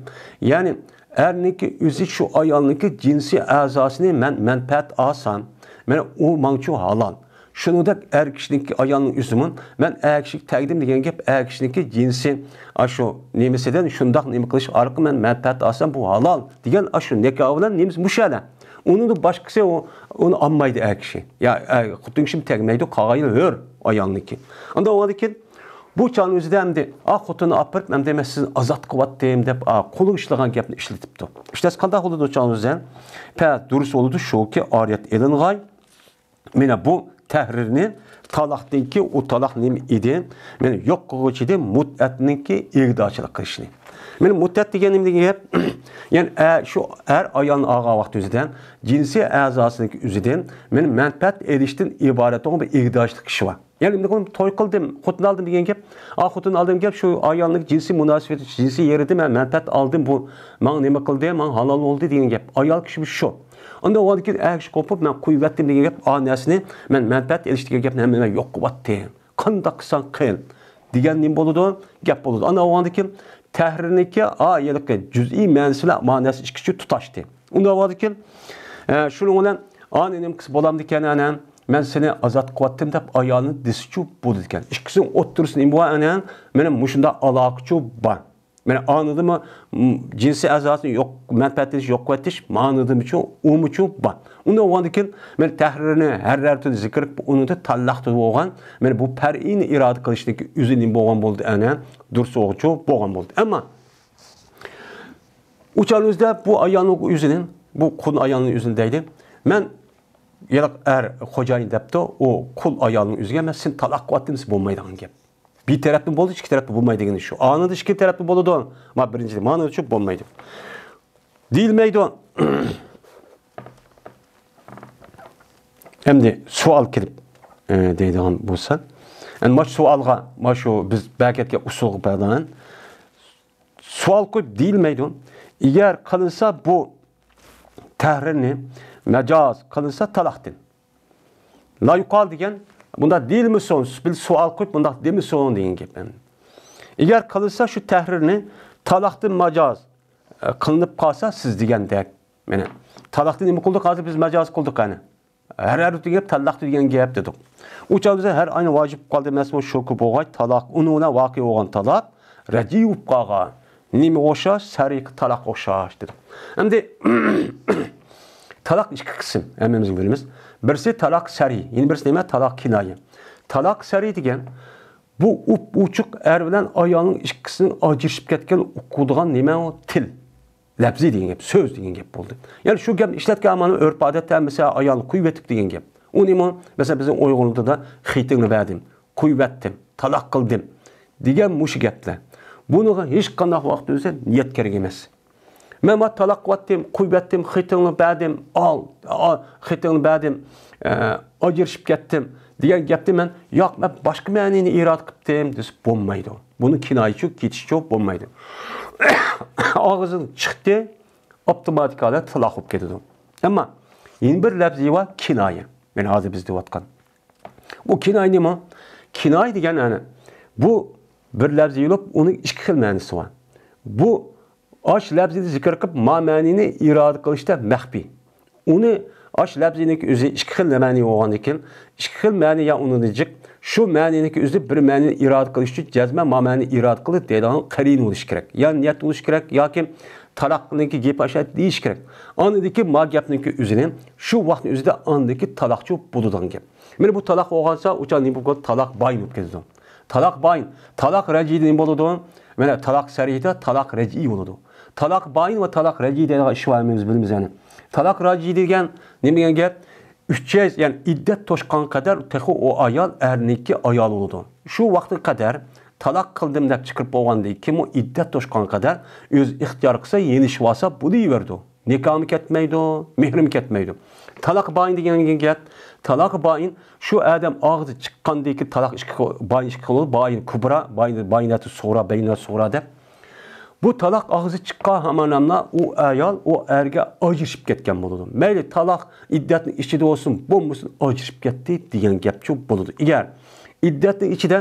يەنى ئەرنىڭكى ئۆزى شۇ ئايالنىڭكى جىنسىي ئەزاسىنى مەن مەنپەئەت ئالسام، مانا ئۇ ماڭچۇ ھالال. شۇنىڭدەك ئەر كىشىنىڭكى، ئايالنىڭ ئۆزىمۇ مەن ئەر كىشىگە تەگدىم دېگەن گەپ، ئەر كىشىنىڭكى جىنسىي، ئاشۇ نېمىسىدىن شۇنداق نېمە قىلىش ئارقىلىق مەن مەنپەئەت ئالسام، بۇ ھالال دېگەن ئاشۇ نىكاھ بىلەن نېمىسى مۇشۇ يەردە. ئۇنىڭدىن باشقىسى ئۇ، ئۇنى ئالمايدۇ ئەر كىشى. يا، ئە، خوتۇن كىشىمۇ تەگمەيدۇ، قالغان يەر ھۆر ئايالنىڭكى. ئاندىن ئۇنىڭدىن كېيىن بۇ چاغنىڭ ئۆزىدە ئەمدى، ئا، خوتۇننى ئاپىرىپ، ئەمدى مەن سىزنى ئازاد قىلىۋاتتىم دەپ، ئا، قۇلغا ئىشلىغان گەپنى ئىشلىتىپتۇ. ئىشلەتسە قانداق بولىدۇ چاغنىڭ ئۆزىدە؟ پە، دۇرۇس بولىدۇ، شۇكى ئارىيەت ئېلىنغاي. مانا بۇ تەھرىرنى تالاقتىن كېيىن ئۇ تالاق نېمە ئىدى؟ مانا يوق قىلغۇچى ئىدى، مۇددەتنىڭكى ئىگىدارچىلىق قىلىشنى. مانا مۇددەت دېگەن نېمە دېگەن گەپ؟ يەنى ئە، شۇ ئەر ئايالنى ئالغان ۋاقىت ئۆزىدە جىنسىي ئەزاسىنىڭكى ئۆزىدىن مانا مەنپەئەت ئېلىشتىن ئىبارەت بولغان بىر ئىگىدارچىلىق ئىشى بار. يەنى نېمە قىلدىم؟ توي قىلدىم، خوتۇن ئالدىم دېگەن گەپ. ئا، خوتۇن ئالدىم گەپ، شۇ ئايالنىڭ جىنسىي مۇناسىۋىتى، جىنسىي يېرىدە مەن مەنپەئەت ئالدىم، بۇ ماڭا نېمە قىلدى، ماڭا ھالال بولدى دېگەن گەپ. ئايال كىشى شۇ. ئاندىن ئۇنىڭدىن كېيىن ئەر كىشى قوپۇپ، مەن قويۇۋەتتىم دېگەن گەپ، ئا نەرسىنى، مەن مەنپەئەت ئېلىش دېگەن گەپنى ھەممىنى مەن يوق قىلىۋەتتىم. قانداق قىلساڭ قىل دېگەن نېمە بولىدۇ؟ گەپ بولىدۇ. ئاندىن ئۇنىڭدىن كېيىن تەھرىرنىڭكى، ئا، ھېلىقى جۈزئىي مەنىسى بىلەن ما نەرسە ئىككىسى تۇتاشتى. ئۇنداق بولغاندىن كېيىن، ئە، شۇنىڭ بىلەن، ئا، نېمە قىلسا بولامدىكەن، ئەنە، مەن سېنى ئازاد قىلىۋەتتىم دەپ ئايالىنى دېسىچۇ بولىدىكەن. ئىككىسىنىڭ ئوتتۇرىسىدا نېمە بار، ئەنە، مانا مۇشۇنداق ئالاقىچۇ بار. مانا ئانىدىمۇ، م، جىنسىي ئەزاسىنى يوق، مەنپەئەتلىنىش، يوق قىلىۋېتىش، مانىدىمۇچۇ، ئۇمۇچۇ بار. ئۇنى ئوغاندىكىن، مانا تەھرىرنى ھەر ھەرپىدىن زىكىر، ئۇنىڭدا تاللاقتا بولغان، مانا بۇ پەرئىنى ئىرادە قىلىشنىڭ ئۆزى نېمە بولغان بولدى، ئەنە، دۇرۇس بولغۇچۇ بولغان بولدى. ئەمما ئۇ چاغنىڭ ئۆزىدە بۇ ئايالنىڭ ئۆزىنى، بۇ قۇل ئايالنىڭ ئۆزىنى دەيدۇ. مەن ياق ئەر خوجايىن دەپتۇ، ئۇ قۇل ئايالنىڭ ئۆزىگە مەن سېنى تالاق قىلىۋەتتىم دېسە بولمايدىغان گەپ. بىر تەرەپتىن بولىدۇ، ئىككى تەرەپتىن بولمايدۇ دېگىنى شۇ. ئانىدا ئىككى تەرەپتىن بولىدۇ. ما بىرىنچى، مانىدا شۇ بولمايدۇ. دېيىلمەيدۇ. ئەمدى سوئال كېلىپ، ئە، دەيدىغان بولسا، يەنى مانا شۇ سوئالغا، مانا شۇ بىز بەرگەن ئۇسۇلغا بىنائەن سوئال قويۇپ دېيىلمەيدۇ. ئەگەر قىلىنسا بۇ تەھرىرنى مەجاز قىلىنسا تالاقتىن. لا يۇقال دېگەن، بۇنداق دېيىلمىسۇن، بىز سوئال قويۇپ بۇنداق دېمىسۇن دېگەن گەپ. ئەگەر قىلىنسا شۇ تەھرىرنى تالاقتىن مەجاز، ئە، قىلىنىپ قالسا سىز دېگەندەك. مانا، تالاقتىن نېمە قىلدۇق؟ ھازىر بىز مەجاز قىلدۇق قېنى. ھەر ھەر دېگەن گەپ، تالاقتى دېگەن گەپ دېدۇق. ئۇ چاغدا بىز ھەر ئاينى ۋاجىپ قالدى ئەمەسمۇ؟ شۇكى بولغاي، تالاق، ئۇنىڭ بىلەن ۋەقە بولغان تالاق رەجئىي بولۇپ قالغان. نېمىگە ئوخشاش؟ سەرىيگە تالاققا ئوخشاش دېدۇق. ئەمدى تالاق ئىككى قىسىم، ھەممىمىز بىلىمىز. بىرسى تالاق سەرىي، يەنە بىرسى نېمە؟ تالاق كىنايە. تالاق سەرىي دېگەن بۇ ئۇپ-ئوچۇق ئەر بىلەن ئايالنىڭ ئىككىسىنىڭ ئاجرىشىپ كەتكەن ئۇقىدىغان نېمە ئۇ؟ تىل. لەپزى دېگەن گەپ، سۆز دېگەن گەپ بولدى. يەنى شۇ گەپنى ئىشلەتكەن مانا ئۆرپ-ئادەتتە مەسىلەن ئايالنى قويۇۋېتىپ دېگەن گەپ. ئۇ نېمە؟ مەسىلەن بىزنىڭ ئۇيغۇر تىلىدا خېتىڭنى بەردىم، قويۇۋەتتىم، تالاق قىلدىم دېگەن مۇشۇ گەپلەر. بۇنىڭغا ھېچقانداق ۋاقىتتا ئۆزى نىيەت كېرەك ئەمەس. مەن مانا تالاق قىلىۋەتتىم، قويۇۋەتتىم، خېتىڭنى بەردىم، ئال، ئا-، خېتىڭنى بەردىم، ئە، ئاجرىشىپ كەتتىم دېگەن گەپنى مەن، ياق، مەن باشقا مەنىنى ئىرادە قىپتىم دېسە بولمايدۇ. بۇنى كىنايىچۇ، كېتىشچۇ بولمايدۇ. ئاغزىدىن چىقتى، ئاپتوماتىك ھالەتتە تالاق بولۇپ كېتىدۇ. ئەمما يەنە بىر لەپزى بار، كىنايە. مانا ھازىر بىز دەۋاتقان. بۇ كىنايە نېمە؟ كىنايە دېگەن، يەنى، بۇ بىر لەپزى بولۇپ، ئۇنىڭ ئىككى خىل مەنىسى بار. بۇ ئاش لەپزىنى زىكىر قىلىپ، ما مەنىنى ئىرادە قىلىشتا مەخپىي. ئۇنى ئاش لەپزىنىڭكى ئۆزى ئىككى خىل مەنە بولغاندىن كېيىن، ئىككى خىل مەنە يا ئۇنىڭدىن جىق، شۇ مەنىنىڭكى ئۆزى بىر مەنىنى ئىرادە قىلىش ئۈچۈن جەزمەن ما مەنىنى ئىرادە قىلدى دەيدىغان قەرىنە بولۇشى كېرەك. يا نىيەت بولۇشى كېرەك، ياكى تالاقنىڭكى گېپى ئاشۇ دېيىش كېرەك. ئاندىن كېيىن ما گەپنىڭكى ئۆزىنى شۇ ۋاقىتنىڭ ئۆزىدە ئاندىكى تالاقچۇ بولىدىغان گەپ. مانا بۇ تالاق بولغانسا، ئۇ چاغ نېمە بولىدۇ؟ تالاق بايىن بولۇپ كېتىدۇ. تالاق بايىن، تالاق رەجئىي نېمە بولىدۇ؟ مانا تالاق سەرىيدە تالاق رەجئىي بولىدۇ. تالاق بايىن ۋە تالاق رەجئىي دەيدىغان ئىش بار، ھەممىمىز بىلىمىز يەنى. تالاق رەجئىي دېگەن نېمە دېگەن گەپ؟ ئۈچ ئاي، يەنى ئىددەت توشقانغا قەدەر تېخى ئۇ ئايال ئەرنىڭكى ئايالى بولىدۇ. شۇ ۋاقىتقا قەدەر تالاق قىلدىم دەپ چىقىرىپ بولغاندىن كېيىن ئۇ ئىددەت توشقانغا قەدەر ئۆزى ئىختىيار قىلسا، يېنىشىۋالسا بولۇۋېرىدۇ. نىكاھمۇ كەتمەيدۇ، مېھرىمۇ كەتمەيدۇ. تالاق بايىن دېگەن گەپ، تالاق بايىن شۇ ئادەم ئاغزى چىققاندىن كېيىن، تالاق ئىككى خىل، بايىن ئىككى خىل بولىدۇ، بايىن كۇبرا، بايىن، بايىنەتۇ سۇغرا، بايىنەتۇ سۇغرا دەپ. بۇ تالاق ئاغزى چىققان ھامان ئۇ ئايال ئۇ ئەرگە ئاجرىشىپ كەتكەن بولىدۇ. مەيلى تالاق ئىددەتنىڭ ئىچىدە بولسۇن، بولمىسۇن، ئاجرىشىپ كەتتى دېگەن گەپچۇ بولىدۇ. ئەگەر ئىددەتنىڭ ئىچىدە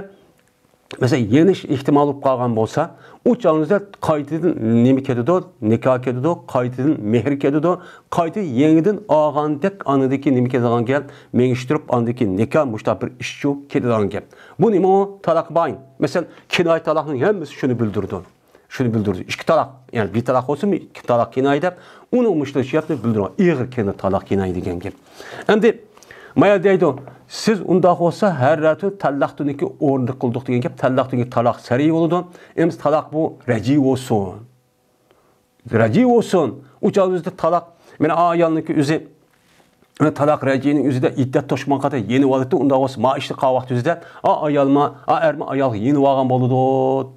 مەسىلەن، يېنىش ئېھتىمال بولۇپ قالغان بولسا، ئۇ چاغنىڭدا قايتىدىن نېمە كېتىدۇ؟ نىكاھ كېتىدۇ، قايتىدىن مېھىر كېتىدۇ، قايتا يېڭىدىن ئالغاندەك ئاندىكى نېمە كېتىدىغان گەپ، مېڭىشتۈرۈپ ئاندىكى نىكاھ مۇشۇنداق بىر ئىشچۇ كېتىدىغان گەپ. بۇ نېمە ئۇ؟ تالاق بايىن. مەسىلەن، كىنايە تالاقنىڭ ھەممىسى شۇنى بىلدۈرىدۇ. شۇنى بىلدۈرىدۇ. ئىككى تالاق، يەنى بىر تالاق بولسىمۇ، ئىككى تالاق كىنايە دەپ، ئۇنىڭ مۇشۇنداق شەرتنى بىلدۈرىدۇ. ئېغىر كىنايە، تالاق كىنايە دېگەن گەپ. ئەمدى مايا دەيدۇ، سىز ئۇنداق بولسا ھەر رەتۇ تەللاقتۇنىكى ئورنىدا قىلدۇق دېگەن گەپ، تەللاقتۇنىكى تالاق سەرىي بولىدۇ. ئەمدى تالاق بۇ رەجىي بولسۇن. رەجىي بولسۇن. ئۇ چاغدا ئۆزىدە تالاق، مانا ئايالنىڭكى ئۆزى، تالاق رەجىينىڭ ئۆزىدە ئىددەت توشمىغان قەدەر يېنىۋالىدۇ. ئۇنداق بولسا ما ئىشنى قىلغان ۋاقتى ئۆزىدە، ئا ئايالما، ئا ئەرمۇ ئايالغا يېنىۋالغان بولىدۇ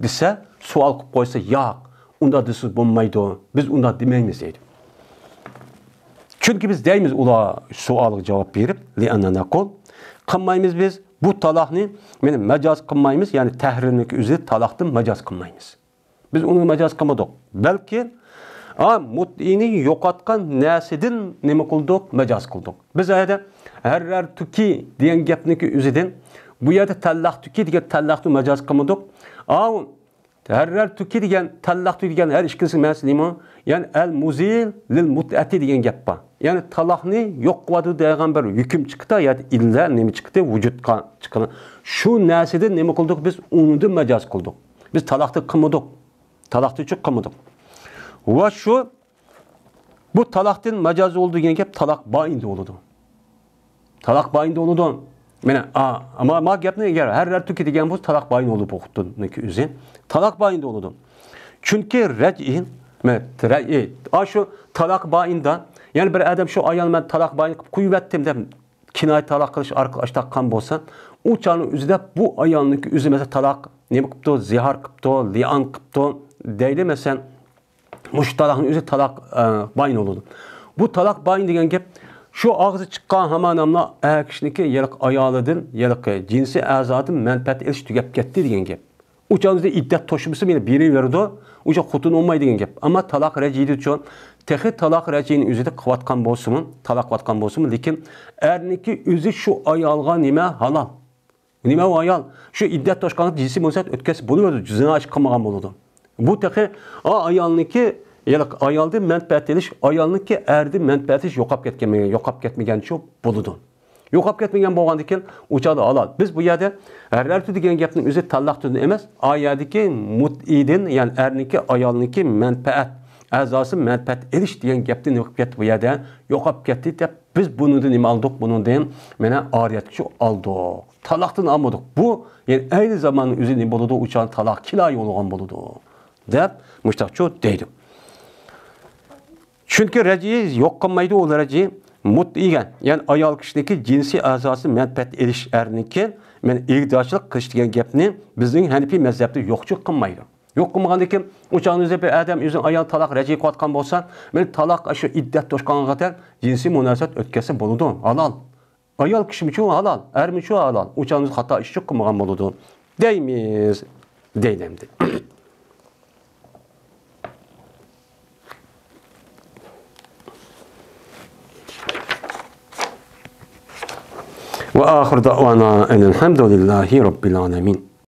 دېسە، سوئال قىلىپ قويسا، ياق، ئۇنداق دېسىز بولمايدۇ. بىز ئۇنداق دېمەيمىز دەيدۇ. چۈنكى بىز دەيمىز، ئۇلار سوئالغا جاۋاب بېرىپ، لىئەننا نەقۇل، قىلمايمىز بىز. بۇ تالاقنى، مانا، مەجاز قىلمايمىز، يەنى تەھرىرنىڭكى ئۆزى تالاقتىن مەجاز قىلمايمىز. بىز ئۇنى مەجاز قىلمىدۇق. بەلكى، ئا، مۇددىئىنى يوقاتقان نەرسىدىن نېمە قىلدۇق؟ مەجاز قىلدۇق. بىز ئەدە ھەررەرتۇكى دېگەن گەپنىڭكى ئۆزىدىن، بۇ يەردە تەللاقتۇكى دېگەن تەللاقتۇ مەجاز قىلمىدۇق. ئاۋۇ ھەررەرتۇكى دېگەن، تەللاقتۇ دېگەن ھەر ئىككىلىسىنىڭ مەنىسى نېمە؟ يەنى ئەل مۇزىل لىل مۇتئەتى دېگەن گەپ بار. يەنى تالاقنى يوق قىلىۋاتىدۇ دەيدىغان بىر ھۆكۈم چىقتى، يا ئىللە نېمە چىقتى، ۋۇجۇدقا چىققان. شۇ نەرسىدىن نېمە قىلدۇق؟ بىز ئۇنىدىن مەجاز قىلدۇق. بىز تالاقنى قىلمىدۇق. تالاقنىچۇ قىلمىدۇق. ۋە شۇ، بۇ تالاقتىن مەجاز بولىدۇ دېگەن گەپ تالاق بايىندا بولىدۇ. تالاق بايىندا بولىدۇ. مانا، ئا، ئەمما ما گەپنى ئەگەر ھەررەرتۇكى دېگەن بولسا، تالاق بايىن بولىدۇ بۇ خوتۇننىڭكى ئۆزى. تالاق بايىندا بولىدۇ. چۈنكى رەجئىي، مانا، رەجئىي، ئا، شۇ تالاق بايىندا، يەنى بىر ئادەم شۇ ئايال مەن تالاق بايىن قىلىپ قويۇۋەتتىم دەپ، كىنايە تالاق قىلىش ئارقىلىق ئاشتاق قىلغان بولسا، ئۇ چاغنىڭ ئۆزىدە بۇ ئايالنىڭكى ئۆزى، مەسىلەن، تالاق نېمە قىپتۇ، زىھار قىپتۇ، لىئان قىپتۇ دەيلى، مەسىلەن، مۇشۇ تالاقنىڭ ئۆزى تالاق، ئە، بايىن بولىدۇ. بۇ تالاق بايىن دېگەن گەپ شۇ ئاغزى چىققان ھامان ئەر كىشىنىڭكى ھېلىقى ئايالىدىن، ھېلىقى جىنسىي ئەزادىن مەنپەئەت ئېلىش تۈگەپ كەتتى دېگەن گەپ. ئۇ چاغدا ئىددەت توشمىسا مېنى بېرىۋېرىدۇ، ئۇ چاغ خوتۇن بولماي دېگەن گەپ. ئەمما تالاق رەجئىيدىچۇ، تېخى تالاق رەجئىينى ئۆزىدە قىلىۋاتقان بولسىمۇ، تالاق قىلىۋاتقان بولسىمۇ، لېكىن ئەرنىڭكى ئۆزى شۇ ئايالغا نېمە ھالال؟ نېمە ئۇ ئايال؟ شۇ ئىددەت توشقانغا جىنسىي مۇناسىۋەت ئۆتكەزسە بولۇۋېرىدۇ، زىنا ئىش قىلمىغان بولىدۇ. بۇ تېخى ئا ئايالنىڭكى، ھېلىقى ئايالدىن مەنپەئەت ئېلىش، ئايالنىڭكى ئەردىن مەنپەئەت ئېلىش يوقاپ كەتكەنمىگەن، يوقاپ كەتمىگەنچۇ بولىدۇ. يوقاپ كەتمىگەن بولغاندىكىن ئۇ چاغدا ھالال. بىز بۇ يەردە ھەررەتۇ دېگەن گەپنىڭ ئۆزى تالاقتىن ئەمەس، ئا يەردىكى مۇتئىدىن، يەنى ئەرنىڭكى، ئايالنىڭكى مەنپەئەت، ئەزاسى مەنپەئەت ئېلىش دېگەن گەپنى نېمە قىلىپ كەتتى بۇ يەردە؟ يوقاپ كەتتى دەپ بىز بۇنىڭدىن نېمە ئالدۇق؟ بۇنىڭدىن مانا ئارىيەتكىچۇ ئالدۇق. تالاقتىن ئالمىدۇق. بۇ، يەنى ئەينى زاماننىڭ ئۆزى نېمە بولىدۇ؟ ئۇ چاغدا تالاق كىنايە بولغان بولىدۇ. دەپ مۇشتاقچۇ دەيدۇ. چۈنكى رەجئىي يوق قىلمايدۇ، ئۇ رەجئىي مۇتئىگە، يەنى ئايال كىشىنىڭكى جىنسىي ئەزاسى مەنپەئەت ئېلىش ئەرنىڭكى، مەن ئىگىدارچىلىق قىلىش دېگەن گەپنى بىزنىڭ ھەنىپىي مەزھەپتە يوقچۇ قىلمايدۇ. يوق قىلمىغاندىكىن ئۇ چاغنىڭ ئۆزى بىر ئادەم ئۆزىنىڭ ئايالى تالاق رەجئىي قىلىۋاتقان بولسا، مەن تالاق شۇ ئىددەت توشقانغا قەدەر جىنسىي مۇناسىۋەت ئۆتكەزسە بولىدۇ، ھالال. ئايال كىشىمۇچۇ ھالال، ئەرمۇچۇ ھالال. ئۇ چاغنىڭ خاتا ئىشچۇ قىلمىغان بولىدۇ دەيمىز، دەيدۇ ئەمدى. وآخر دعوانا أن الحمد لله رب العالمين.